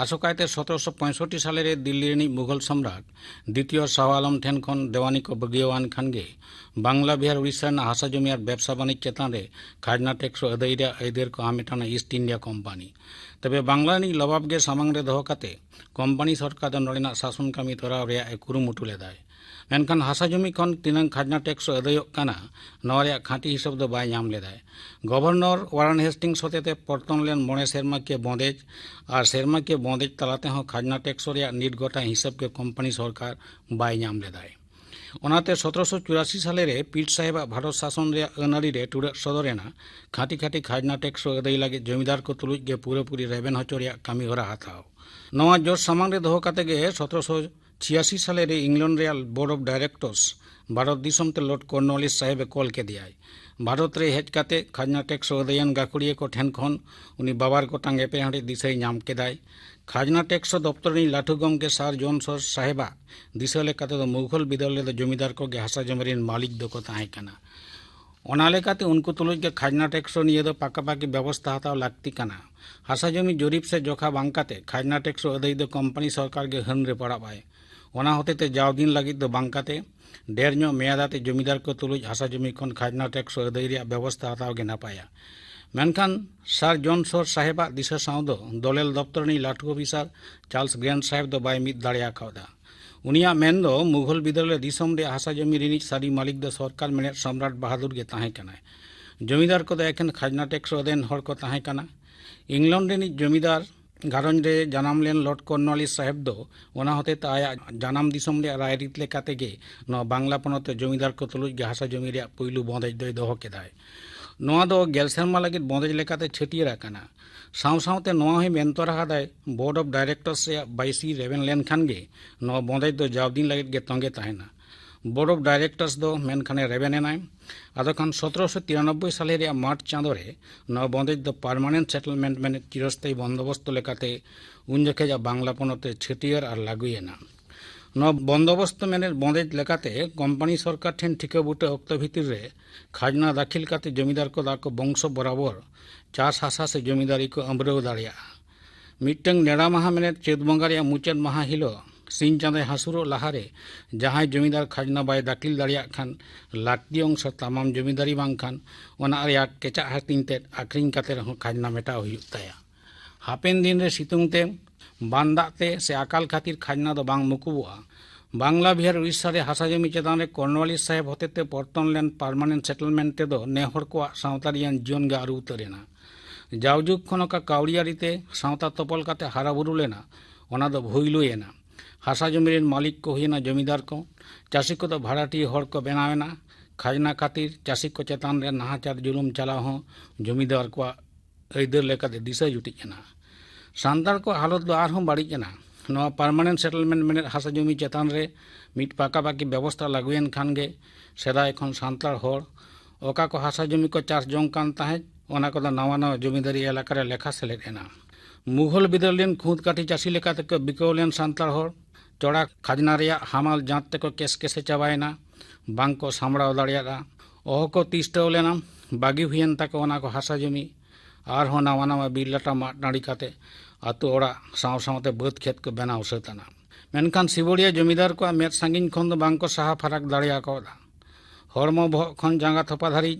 ᱟᱥᱚᱠᱟᱭᱛᱮ ᱥᱚᱛᱨᱚᱥᱚ ᱯᱚᱸᱭᱥᱚᱴᱴᱤ ᱥᱟᱞᱮ ᱨᱮ ᱫᱤᱞᱞᱤ ᱨᱤᱱᱤᱡ ᱢᱩᱜᱷᱚᱞ ᱥᱚᱢᱨᱟᱴ ᱫᱤᱛᱤᱭᱚ ᱥᱟᱦᱚ ᱟᱞᱚᱢ ᱴᱷᱮᱱ ᱠᱷᱚᱱ ᱫᱮᱣᱟᱱᱤ ᱠᱚ ᱵᱟᱹᱜᱤᱭᱟᱹᱣᱟᱱ ᱠᱷᱟᱱ ᱜᱮ ᱵᱟᱝᱞᱟ ᱵᱤᱦᱟᱨ ᱩᱲᱤᱥᱥᱟ ᱨᱮᱱᱟᱜ ᱦᱟᱥᱟ ᱡᱚᱢᱤ ᱟᱨ ᱵᱮᱵᱽᱥᱟ ᱵᱟᱹᱱᱤᱡᱽ ᱪᱮᱛᱟᱱ ᱨᱮ ᱠᱷᱟᱡᱽᱱᱟ ᱴᱮᱠᱥ ᱟᱹᱫᱟᱹᱭ ᱨᱮᱭᱟᱜ ᱟᱹᱭᱫᱟᱹᱨ ᱠᱚ ᱦᱟᱢᱮᱴ ᱟᱱᱟ ᱤᱥᱴ ᱤᱱᱰᱤᱭᱟ ᱠᱳᱢᱯᱟᱱᱤ᱾ ᱛᱚᱵᱮ ᱵᱟᱝᱞᱟ ᱨᱤᱱᱤᱡ ᱞᱚᱵᱟᱵᱽ ᱜᱮ ᱥᱟᱢᱟᱝ ᱨᱮ ᱫᱚᱦᱚ ᱠᱟᱛᱮ ᱠᱳᱢᱯᱟᱱᱤ ᱥᱚᱨᱠᱟᱨ ᱫᱚ ᱱᱚᱰᱮᱱᱟᱜ ᱥᱟᱥᱚᱱ ᱠᱟᱹᱢᱤ ᱛᱚᱨᱟᱣ ᱨᱮᱭᱟᱜ ᱮ ᱠᱩᱨᱩᱢᱩᱴᱩ ᱞᱮᱫᱟᱭ᱾ ᱢᱮᱱᱠᱷᱟᱱ ᱦᱟᱥᱟ ᱡᱚᱢᱤ ᱠᱷᱚᱱ ᱛᱤᱱᱟᱹᱝ ᱠᱷᱟᱡᱽᱱᱟ ᱴᱮᱠᱥ ᱟᱹᱫᱟᱹᱭᱚᱜ ᱠᱟᱱᱟ, ᱱᱚᱣᱟ ᱨᱮᱭᱟᱜ ᱠᱷᱟᱸᱴᱤ ᱦᱤᱥᱟᱹᱵ ᱫᱚ ᱵᱟᱭ ᱧᱟᱢ ᱞᱮᱫᱟᱭ᱾ ᱜᱚᱵᱷᱚᱨᱱᱚᱨ ᱣᱟᱨᱮᱱ ᱦᱮᱥᱴᱤᱝᱥ ᱦᱚᱛᱮᱛᱮ ᱯᱚᱨᱛᱚᱱ ᱞᱮᱱ ᱢᱚᱬᱮ ᱥᱮᱨᱢᱟᱠᱤᱭᱟᱹ ᱵᱚᱱᱫᱮᱡ ᱟᱨ ᱥᱮᱨᱢᱟᱠᱤᱭᱟᱹ ᱵᱚᱱᱫᱮᱡ ᱛᱟᱞᱟ ᱛᱮᱦᱚᱸ ᱠᱷᱟᱡᱽᱱᱟ ᱴᱮᱠᱥ ᱨᱮᱭᱟᱜ ᱱᱤᱴ ᱜᱚᱴᱟ ᱦᱤᱥᱟᱹᱵ ᱜᱮ ᱠᱳᱢᱯᱟᱱᱤ ᱥᱚᱨᱠᱟᱨ ᱵᱟᱭ ᱧᱟᱢ ᱞᱮᱫᱟᱭ᱾ ᱚᱱᱟᱛᱮ ᱥᱚᱛᱨᱚᱥᱚ ᱪᱩᱨᱟᱥᱤ ᱥᱟᱞᱮ ᱨᱮ ᱯᱤᱴ ᱥᱟᱦᱮᱵᱟᱜ ᱵᱷᱟᱨᱚᱛ ᱥᱟᱥᱚᱱ ᱨᱮᱭᱟᱜ ᱟᱹᱱ ᱟᱹᱨᱤ ᱨᱮ ᱴᱩᱰᱟᱹᱜ ᱥᱚᱫᱚᱨ ᱮᱱᱟ ᱠᱷᱟᱸᱴᱤ ᱠᱷᱟᱸᱴᱤ ᱠᱷᱟᱡᱽᱱᱟ ᱴᱮᱠᱥ ᱟᱹᱫᱟᱹᱭ ᱞᱟᱹᱜᱤᱫ ᱡᱚᱢᱤᱫᱟᱨ ᱠᱚ ᱛᱩᱞᱩᱡ ᱜᱮ ᱯᱩᱨᱟᱹᱯᱩᱨᱤ ᱨᱮᱵᱮᱱ ᱦᱚᱪᱚ ᱨᱮᱭᱟᱜ ᱠᱟᱹᱢᱤ ᱦᱚᱨᱟ ᱦᱟᱛᱟᱣ᱾ ᱱᱚᱣᱟ ᱡᱚᱥ ᱥᱟᱢᱟᱝ ᱨᱮ ᱫᱚᱦᱚ ᱠᱟᱛᱮ ᱜᱮ ᱥᱚᱛᱨᱚᱥᱚ ᱪᱷᱤᱭᱟᱥᱤ ᱥᱟᱞᱮ ᱨᱮ ᱤᱝᱞᱚᱱᱰ ᱨᱮᱭᱟᱜ ᱵᱳᱨᱰ ᱚᱯᱷ ᱰᱟᱭᱨᱮᱠᱴᱚᱨᱥ ᱵᱷᱟᱨᱚᱛ ᱫᱤᱥᱚᱢ ᱛᱮ ᱞᱚᱨᱰ ᱠᱚᱨᱱᱣᱟᱞᱤᱥ ᱥᱟᱦᱮᱵ ᱮ ᱠᱚᱞ ᱠᱮᱫᱮᱭᱟᱭ᱾ ᱵᱷᱟᱨᱚᱛ ᱨᱮ ᱦᱮᱡ ᱠᱟᱛᱮ ᱠᱷᱟᱡᱽᱱᱟ ᱴᱮᱠᱥ ᱟᱹᱫᱟᱹᱭᱟᱱ ᱜᱟᱹᱠᱷᱩᱲᱤᱭᱟᱹ ᱠᱚ ᱴᱷᱮᱱ ᱠᱷᱚᱱ ᱩᱱᱤ ᱵᱟᱵᱟᱨ ᱜᱚᱴᱟᱝ ᱮᱯᱮᱨᱦᱮᱸᱰᱮᱡ ᱫᱤᱥᱟᱹᱭ ᱧᱟᱢ ᱠᱮᱫᱟᱭ᱾ ᱠᱷᱟᱡᱽᱱᱟ ᱴᱮᱠᱥ ᱫᱚᱯᱛᱚᱨ ᱨᱤᱱᱤᱡ ᱞᱟᱹᱴᱷᱩ ᱜᱚᱢᱠᱮ ᱥᱟᱨ ᱡᱚᱱ ᱥᱚᱨ ᱥᱟᱦᱮᱵᱟᱜ ᱫᱤᱥᱟᱹ ᱞᱮᱠᱟᱛᱮ ᱫᱚ ᱢᱩᱜᱷᱚᱞ ᱵᱤᱫᱟᱹᱞ ᱨᱮᱫᱚ ᱡᱚᱢᱤᱫᱟᱨ ᱠᱚᱜᱮ ᱦᱟᱥᱟ ᱡᱚᱢᱤ ᱨᱤᱱ ᱢᱟᱹᱞᱤᱠ ᱫᱚᱠᱚ ᱛᱟᱦᱮᱸ ᱠᱟᱱᱟ᱾ ᱚᱱᱟ ᱞᱮᱠᱟᱛᱮ ᱩᱱᱠᱩ ᱛᱩᱞᱩᱡ ᱜᱮ ᱠᱷᱟᱡᱽᱱᱟ ᱴᱮᱠᱥ ᱱᱤᱭᱟᱹ ᱫᱚ ᱯᱟᱠᱟᱯᱟᱠᱤ ᱵᱮᱵᱚᱥᱛᱷᱟ ᱦᱟᱛᱟᱣ ᱞᱟᱹᱠᱛᱤ ᱠᱟᱱᱟ᱾ ᱦᱟᱥᱟ ᱡᱚᱢᱤ ᱡᱚᱨᱤᱯ ᱥᱮ ᱡᱚᱠᱷᱟ ᱵᱟᱝ ᱠᱟᱛᱮ ᱠᱷᱟᱡᱽᱱᱟ ᱴᱮᱠᱥ ᱟᱹᱫᱟᱹᱭ ᱫᱚ ᱠᱳᱢᱯᱟᱱᱤ ᱥᱚᱨᱠᱟᱨ ᱜᱮ ᱦᱟᱹᱱ ᱨᱮ ᱯᱟᱲᱟᱜ ᱟᱭ᱾ ᱚᱱᱟ ᱦᱚᱛᱮᱛᱮ ᱡᱟᱣ ᱫᱤᱱ ᱞᱟᱹᱜᱤᱫ ᱫᱚ ᱵᱟᱝ ᱠᱟᱛᱮ ᱰᱷᱮᱨ ᱧᱚᱜ ᱢᱮᱭᱟᱫ ᱟᱛᱮ ᱡᱚᱢᱤᱫᱟᱨ ᱠᱚ ᱛᱩᱞᱩᱡ ᱦᱟᱥᱟ ᱡᱚᱢᱤ ᱠᱷᱚᱱ ᱠᱷᱟᱡᱽᱱᱟ ᱴᱮᱠᱥ ᱟᱹᱫᱟᱹᱭ ᱨᱮᱭᱟᱜ ᱵᱮᱵᱚᱥᱛᱷᱟ ᱦᱟᱛᱟᱣ ᱜᱮ ᱱᱟᱯᱟᱭᱟ᱾ ᱢᱮᱱᱠᱷᱟᱱ ᱥᱟᱨ ᱡᱚᱱ ᱥᱚᱨ ᱥᱟᱦᱮᱵᱟᱜ ᱫᱤᱥᱟᱹ ᱥᱟᱶ ᱫᱚ ᱫᱚᱞᱮᱞ ᱫᱚᱯᱛᱚᱨ ᱨᱤᱱᱤᱡ ᱞᱟᱹᱴᱩ ᱚᱯᱷᱤᱥᱟᱨ ᱪᱟᱨᱞᱥ ᱜᱨᱮᱱᱰ ᱥᱟᱦᱮᱵ ᱫᱚ ᱵᱟᱭ ᱢᱤᱫ ᱫᱟᱲᱮ ᱟᱠᱟᱣᱫᱟ᱾ ᱩᱱᱤᱭᱟᱜ ᱢᱮᱱ ᱫᱚ ᱢᱩᱜᱷᱚᱞ ᱵᱤᱫᱟᱹᱞ ᱨᱮ ᱫᱤᱥᱚᱢ ᱨᱮᱭᱟᱜ ᱦᱟᱥᱟ ᱡᱚᱢᱤ ᱨᱤᱱᱤᱡ ᱥᱟᱹᱨᱤ ᱢᱟᱹᱞᱤᱠ ᱫᱚ ᱥᱚᱨᱠᱟᱨ ᱢᱮᱱᱮᱫ ᱥᱚᱢᱨᱟᱴ ᱵᱟᱦᱟᱫᱩᱨ ᱜᱮ ᱛᱟᱦᱮᱸ ᱠᱟᱱᱟᱭ᱾ ᱡᱚᱢᱤᱫᱟᱨ ᱠᱚᱫᱚ ᱮᱠᱷᱮᱱ ᱠᱷᱟᱡᱽᱱᱟ ᱴᱮᱠᱥ ᱟᱹᱫᱟᱹᱭᱟᱱ ᱦᱚᱲ ᱠᱚ ᱛᱟᱦᱮᱸ ᱠᱟᱱᱟ᱾ ᱤᱝᱞᱚᱱᱰ ᱨᱤᱱᱤᱡ ᱡᱚᱢᱤᱫᱟᱨ ᱜᱷᱟᱨᱚᱸᱡᱽ ᱨᱮ ᱡᱟᱱᱟᱢ ᱞᱮᱱ ᱞᱚᱨᱰ ᱠᱚᱨᱱᱣᱟᱞᱤᱥ ᱥᱟᱦᱮᱵ ᱫᱚ ᱚᱱᱟ ᱦᱚᱛᱮᱛᱮ ᱟᱭᱟᱜ ᱡᱟᱱᱟᱢ ᱫᱤᱥᱚᱢ ᱨᱮᱭᱟᱜ ᱨᱟᱭᱨᱤᱛ ᱞᱮᱠᱟᱛᱮ ᱜᱮ ᱱᱚᱣᱟ ᱵᱟᱝᱞᱟ ᱯᱚᱱᱚᱛ ᱨᱮ ᱡᱚᱢᱤᱫᱟᱨ ᱠᱚ ᱛᱩᱞᱩᱡ ᱜᱮ ᱦᱟᱥᱟ ᱡᱚᱢᱤ ᱨᱮᱭᱟᱜ ᱯᱩᱭᱞᱩ ᱵᱚᱱᱫᱮᱡ ᱫᱚᱭ ᱫᱚᱦᱚ ᱠᱮᱫᱟᱭ᱾ ᱱᱚᱣᱟ ᱫᱚ ᱜᱮᱞ ᱥᱮᱨᱢᱟ ᱞᱟᱹᱜᱤᱫ ᱵᱚᱱᱫᱮᱡ ᱞᱮᱠᱟᱛᱮ ᱪᱷᱟᱹᱴᱭᱟᱹᱨ ᱟᱠᱟᱱᱟ᱾ ᱥᱟᱶ ᱥᱟᱶᱛᱮ ᱱᱚᱣᱟ ᱦᱚᱸᱭ ᱢᱮᱱ ᱛᱚᱨᱟ ᱟᱠᱟᱫᱟᱭ, ᱵᱳᱨᱰ ᱚᱯᱷ ᱰᱟᱭᱨᱮᱠᱴᱚᱨᱥ ᱨᱮᱭᱟᱜ ᱵᱟᱭᱤᱥᱤ ᱨᱮᱵᱮᱱ ᱞᱮᱱᱠᱷᱟᱱ ᱜᱮ ᱱᱚᱣᱟ ᱵᱚᱱᱫᱮᱡ ᱫᱚ ᱡᱟᱣ ᱫᱤᱱ ᱞᱟᱹᱜᱤᱫ ᱜᱮ ᱛᱚᱸᱜᱮ ᱛᱟᱦᱮᱱᱟ᱾ ᱵᱳᱨᱰ ᱚᱯᱷ ᱰᱟᱭᱨᱮᱠᱴᱚᱨᱥ ᱫᱚ ᱢᱮᱱᱠᱷᱟᱱᱮ ᱨᱮᱵᱮᱱ ᱮᱱᱟᱭ᱾ ᱟᱫᱚ ᱠᱷᱟᱱ ᱥᱚᱛᱨᱚᱥᱚ ᱛᱤᱨᱟᱱᱚᱵᱵᱳᱭ ᱥᱟᱞᱮ ᱨᱮᱭᱟᱜ ᱢᱟᱨᱪ ᱪᱟᱸᱫᱳ ᱨᱮ ᱱᱚᱣᱟ ᱵᱚᱱᱫᱮᱡ ᱫᱚ ᱯᱟᱨᱢᱟᱱᱮᱱᱴ ᱥᱮᱴᱞᱢᱮᱱᱴ ᱢᱮᱱᱮᱫ ᱪᱤᱨᱚᱥᱛᱷᱟᱭᱤ ᱵᱚᱱᱫᱳᱵᱚᱥᱛᱚ ᱞᱮᱠᱟᱛᱮ ᱩᱱ ᱡᱚᱠᱷᱮᱡᱟᱜ ᱵᱟᱝᱞᱟ ᱯᱚᱱᱚᱛ ᱨᱮ ᱪᱷᱟᱹᱴᱭᱟᱹᱨ ᱟᱨ ᱞᱟᱹᱜᱩᱭᱮᱱᱟ᱾ ᱱᱚᱣᱟ ᱵᱚᱱᱫᱳᱵᱚᱥᱛᱚ ᱢᱮᱱᱮᱫ ᱵᱚᱱᱫᱮᱡ ᱞᱮᱠᱟᱛᱮ ᱠᱚᱢᱯᱟᱱᱤ ᱥᱚᱨᱠᱟᱨ ᱴᱷᱮᱱ ᱴᱷᱤᱠᱟᱹ ᱵᱩᱴᱟᱹ ᱚᱠᱛᱚ ᱵᱷᱤᱛᱤᱨ ᱨᱮ ᱠᱷᱟᱡᱽᱱᱟ ᱫᱟᱹᱠᱷᱤᱞ ᱠᱟᱛᱮ ᱡᱚᱢᱤᱫᱟᱨ ᱠᱚᱫᱚ ᱟᱠᱚ ᱵᱚᱝᱥᱚ ᱵᱚᱨᱟᱵᱚᱨ ᱪᱟᱥ ᱦᱟᱥᱟ ᱥᱮ ᱡᱚᱢᱤᱫᱟᱨᱤ ᱠᱚ ᱟᱹᱢᱵᱽᱨᱟᱹᱣ ᱫᱟᱲᱮᱭᱟᱜᱼᱟ᱾ ᱢᱤᱫᱴᱟᱝ ᱱᱮᱰᱟ ᱢᱟᱦᱟ ᱢᱮᱱᱮᱫ ᱪᱟᱹᱛ ᱵᱚᱸᱜᱟ ᱨᱮᱭᱟᱜ ᱢᱩᱪᱟᱹᱫ ᱢᱟᱦᱟ ᱦᱤᱞᱳᱜ ᱥᱤᱧ ᱪᱟᱸᱫᱚᱭ ᱦᱟᱹᱥᱩᱨᱚᱜ ᱞᱟᱦᱟᱨᱮ ᱡᱟᱦᱟᱸᱭ ᱡᱚᱢᱤᱫᱟᱨ ᱠᱷᱟᱡᱽᱱᱟ ᱵᱟᱭ ᱫᱟᱹᱠᱷᱤᱞ ᱫᱟᱲᱮᱭᱟᱜ ᱠᱷᱟᱱ ᱞᱟᱹᱠᱛᱤ ᱚᱝᱥᱚ ᱛᱟᱢᱟᱢ ᱡᱚᱢᱤᱫᱟᱨᱤ ᱵᱟᱝᱠᱷᱟᱱ ᱚᱱᱟ ᱨᱮᱭᱟᱜ ᱠᱮᱪᱟᱜ ᱦᱟᱹᱴᱤᱧ ᱛᱮᱫ ᱟᱹᱠᱷᱨᱤᱧ ᱠᱟᱛᱮ ᱨᱮᱦᱚᱸ ᱠᱷᱟᱡᱽᱱᱟ ᱢᱮᱴᱟᱣ ᱦᱩᱭᱩᱜ ᱛᱟᱭᱟ᱾ ᱦᱟᱯᱮᱱ ᱫᱤᱱ ᱨᱮ ᱥᱤᱛᱩᱝ ᱛᱮ, ᱵᱟᱱ ᱫᱟᱜ ᱛᱮ ᱥᱮ ᱟᱠᱟᱞ ᱠᱷᱟᱹᱛᱤᱨ ᱠᱷᱟᱡᱽᱱᱟ ᱫᱚ ᱵᱟᱝ ᱢᱩᱠᱩᱵᱚᱜᱼᱟ᱾ ᱵᱟᱝᱞᱟ ᱵᱤᱦᱟᱨ ᱩᱲᱤᱥᱥᱟ ᱨᱮ ᱦᱟᱥᱟ ᱡᱚᱢᱤ ᱪᱮᱛᱟᱱ ᱨᱮ ᱠᱚᱨᱱᱣᱟᱞᱤᱥ ᱥᱟᱦᱮᱵ ᱦᱚᱛᱮᱛᱮ ᱯᱚᱨᱛᱚᱱ ᱞᱮᱱ ᱯᱟᱨᱢᱟᱱᱮᱱᱴ ᱥᱮᱴᱞᱢᱮᱱᱴ ᱛᱮᱫᱚ ᱱᱮ ᱦᱚᱲ ᱠᱚᱣᱟᱜ ᱥᱟᱶᱛᱟ ᱨᱮᱭᱟᱜ ᱡᱤᱭᱚᱱ ᱜᱮ ᱟᱹᱨᱩ ᱩᱛᱟᱹᱨ ᱮᱱᱟ᱾ ᱡᱟᱣᱡᱩᱜᱽ ᱠᱷᱚᱱ ᱚᱠᱟ ᱠᱟᱹᱣᱰᱤᱭᱟᱹᱨᱤ ᱛᱮ ᱥᱟᱶᱛᱟ ᱛᱚᱯᱚᱞ ᱠᱟᱛᱮ ᱦᱟᱨᱟ ᱵᱩᱨᱩ ᱞᱮᱱᱟ, ᱚᱱᱟ ᱫᱚ ᱵᱷᱩᱭᱞᱩᱭᱮᱱᱟ᱾ ᱦᱟᱥᱟ ᱡᱚᱢᱤ ᱨᱮᱱ ᱢᱟᱹᱞᱤᱠ ᱠᱚ ᱦᱩᱭᱮᱱᱟ ᱡᱚᱢᱤᱫᱟᱨ ᱠᱚ᱾ ᱪᱟᱹᱥᱤ ᱠᱚᱫᱚ ᱵᱷᱟᱲᱟᱴᱤᱭᱟᱹ ᱦᱚᱲ ᱠᱚ ᱵᱮᱱᱟᱣ ᱮᱱᱟ᱾ ᱠᱷᱟᱡᱽᱱᱟ ᱠᱷᱟᱹᱛᱤᱨ ᱪᱟᱹᱥᱤ ᱠᱚ ᱪᱮᱛᱟᱱ ᱨᱮ ᱱᱟᱦᱟᱪᱟᱨ ᱡᱩᱞᱩᱢ ᱪᱟᱞᱟᱣ ᱦᱚᱸ ᱡᱚᱢᱤᱫᱟᱨ ᱠᱚᱣᱟᱜ ᱟᱹᱭᱫᱟᱹᱨ ᱞᱮᱠᱟᱛᱮ ᱫᱤᱥᱟᱹ ᱡᱩᱴᱤᱡ ᱮᱱᱟ᱾ ᱥᱟᱱᱛᱟᱲ ᱠᱚᱣᱟᱜ ᱦᱟᱞᱚᱛ ᱫᱚ ᱟᱨᱦᱚᱸ ᱵᱟᱹᱲᱤᱡ ᱮᱱᱟ᱾ ᱱᱚᱣᱟ ᱯᱟᱨᱢᱟᱱᱮᱱᱴ ᱥᱮᱴᱞᱢᱮᱱᱴ ᱢᱮᱱᱮᱫ ᱦᱟᱥᱟ ᱡᱚᱢᱤ ᱪᱮᱛᱟᱱ ᱨᱮ ᱢᱤᱫ ᱯᱟᱠᱟᱯᱟᱠᱤ ᱵᱮᱵᱚᱥᱛᱷᱟ ᱞᱟᱹᱜᱩᱭᱮᱱ ᱠᱷᱟᱱ ᱜᱮ ᱥᱮᱫᱟᱭ ᱠᱷᱚᱱ ᱥᱟᱱᱛᱟᱲ ᱦᱚᱲ ᱚᱠᱟ ᱠᱚ ᱦᱟᱥᱟ ᱡᱚᱢᱤ ᱠᱚ ᱪᱟᱥ ᱡᱚᱝ ᱠᱟᱱ ᱛᱟᱦᱮᱸᱫ, ᱚᱱᱟ ᱠᱚᱫᱚ ᱱᱟᱣᱟ ᱱᱟᱣᱟ ᱡᱚᱢᱤᱫᱟᱨᱤ ᱮᱞᱟᱠᱟ ᱨᱮ ᱞᱮᱠᱷᱟ ᱥᱮᱞᱮᱫ ᱮᱱᱟ᱾ ᱢᱩᱜᱷᱚᱞ ᱵᱤᱫᱟᱹᱞ ᱨᱮᱱ ᱠᱷᱩᱸᱛ ᱠᱟᱹᱴᱷᱤ ᱪᱟᱹᱥᱤ ᱞᱮᱠᱟ ᱛᱮᱠᱚ ᱵᱤᱠᱟᱹᱣ ᱞᱮᱱ ᱥᱟᱱᱛᱟᱲ ᱦᱚᱲ ᱪᱚᱲᱟ ᱠᱷᱟᱡᱽᱱᱟ ᱨᱮᱭᱟᱜ ᱦᱟᱢᱟᱞ ᱡᱟᱸᱛ ᱛᱮᱠᱚ ᱠᱮᱥᱠᱮᱥᱮ ᱪᱟᱵᱟᱭᱮᱱᱟ᱾ ᱵᱟᱝ ᱠᱚ ᱥᱟᱢᱵᱲᱟᱣ ᱫᱟᱲᱮᱭᱟᱫᱼᱟ᱾ ᱚᱦᱚ ᱠᱚ ᱛᱤᱥᱴᱟᱹᱣ ᱞᱮᱱᱟ᱾ ᱵᱟᱹᱜᱤ ᱦᱩᱭᱮᱱ ᱛᱟᱠᱚ ᱚᱱᱟ ᱠᱚ ᱦᱟᱥᱟ ᱡᱚᱢᱤ᱾ ᱟᱨᱦᱚᱸ ᱱᱟᱣᱟ ᱱᱟᱣᱟ ᱵᱤᱨ ᱞᱟᱴᱟ ᱢᱟᱜ ᱴᱟᱺᱰᱤ ᱠᱟᱛᱮ ᱟᱛᱳ ᱚᱲᱟᱜ ᱥᱟᱶ ᱥᱟᱶᱛᱮ ᱵᱟᱹᱫᱽ ᱠᱷᱮᱛ ᱠᱚ ᱵᱮᱱᱟᱣ ᱥᱟᱹᱛ ᱮᱱᱟ᱾ ᱢᱮᱱᱠᱷᱟᱱ ᱥᱤᱵᱚᱲᱤᱭᱟᱹ ᱡᱚᱢᱤᱫᱟᱨ ᱠᱚᱣᱟᱜ ᱢᱮᱫ ᱥᱟᱺᱜᱤᱧ ᱠᱷᱚᱱ ᱫᱚ ᱵᱟᱝ ᱠᱚ ᱥᱟᱦᱟ ᱯᱷᱟᱨᱟᱠ ᱫᱟᱲᱮ ᱟᱠᱟᱣᱫᱟ᱾ ᱦᱚᱲᱢᱚ ᱵᱚᱦᱚᱜ ᱠᱷᱚᱱ ᱡᱟᱸᱜᱟ ᱛᱷᱚᱯᱟ ᱫᱷᱟᱹᱨᱤᱡ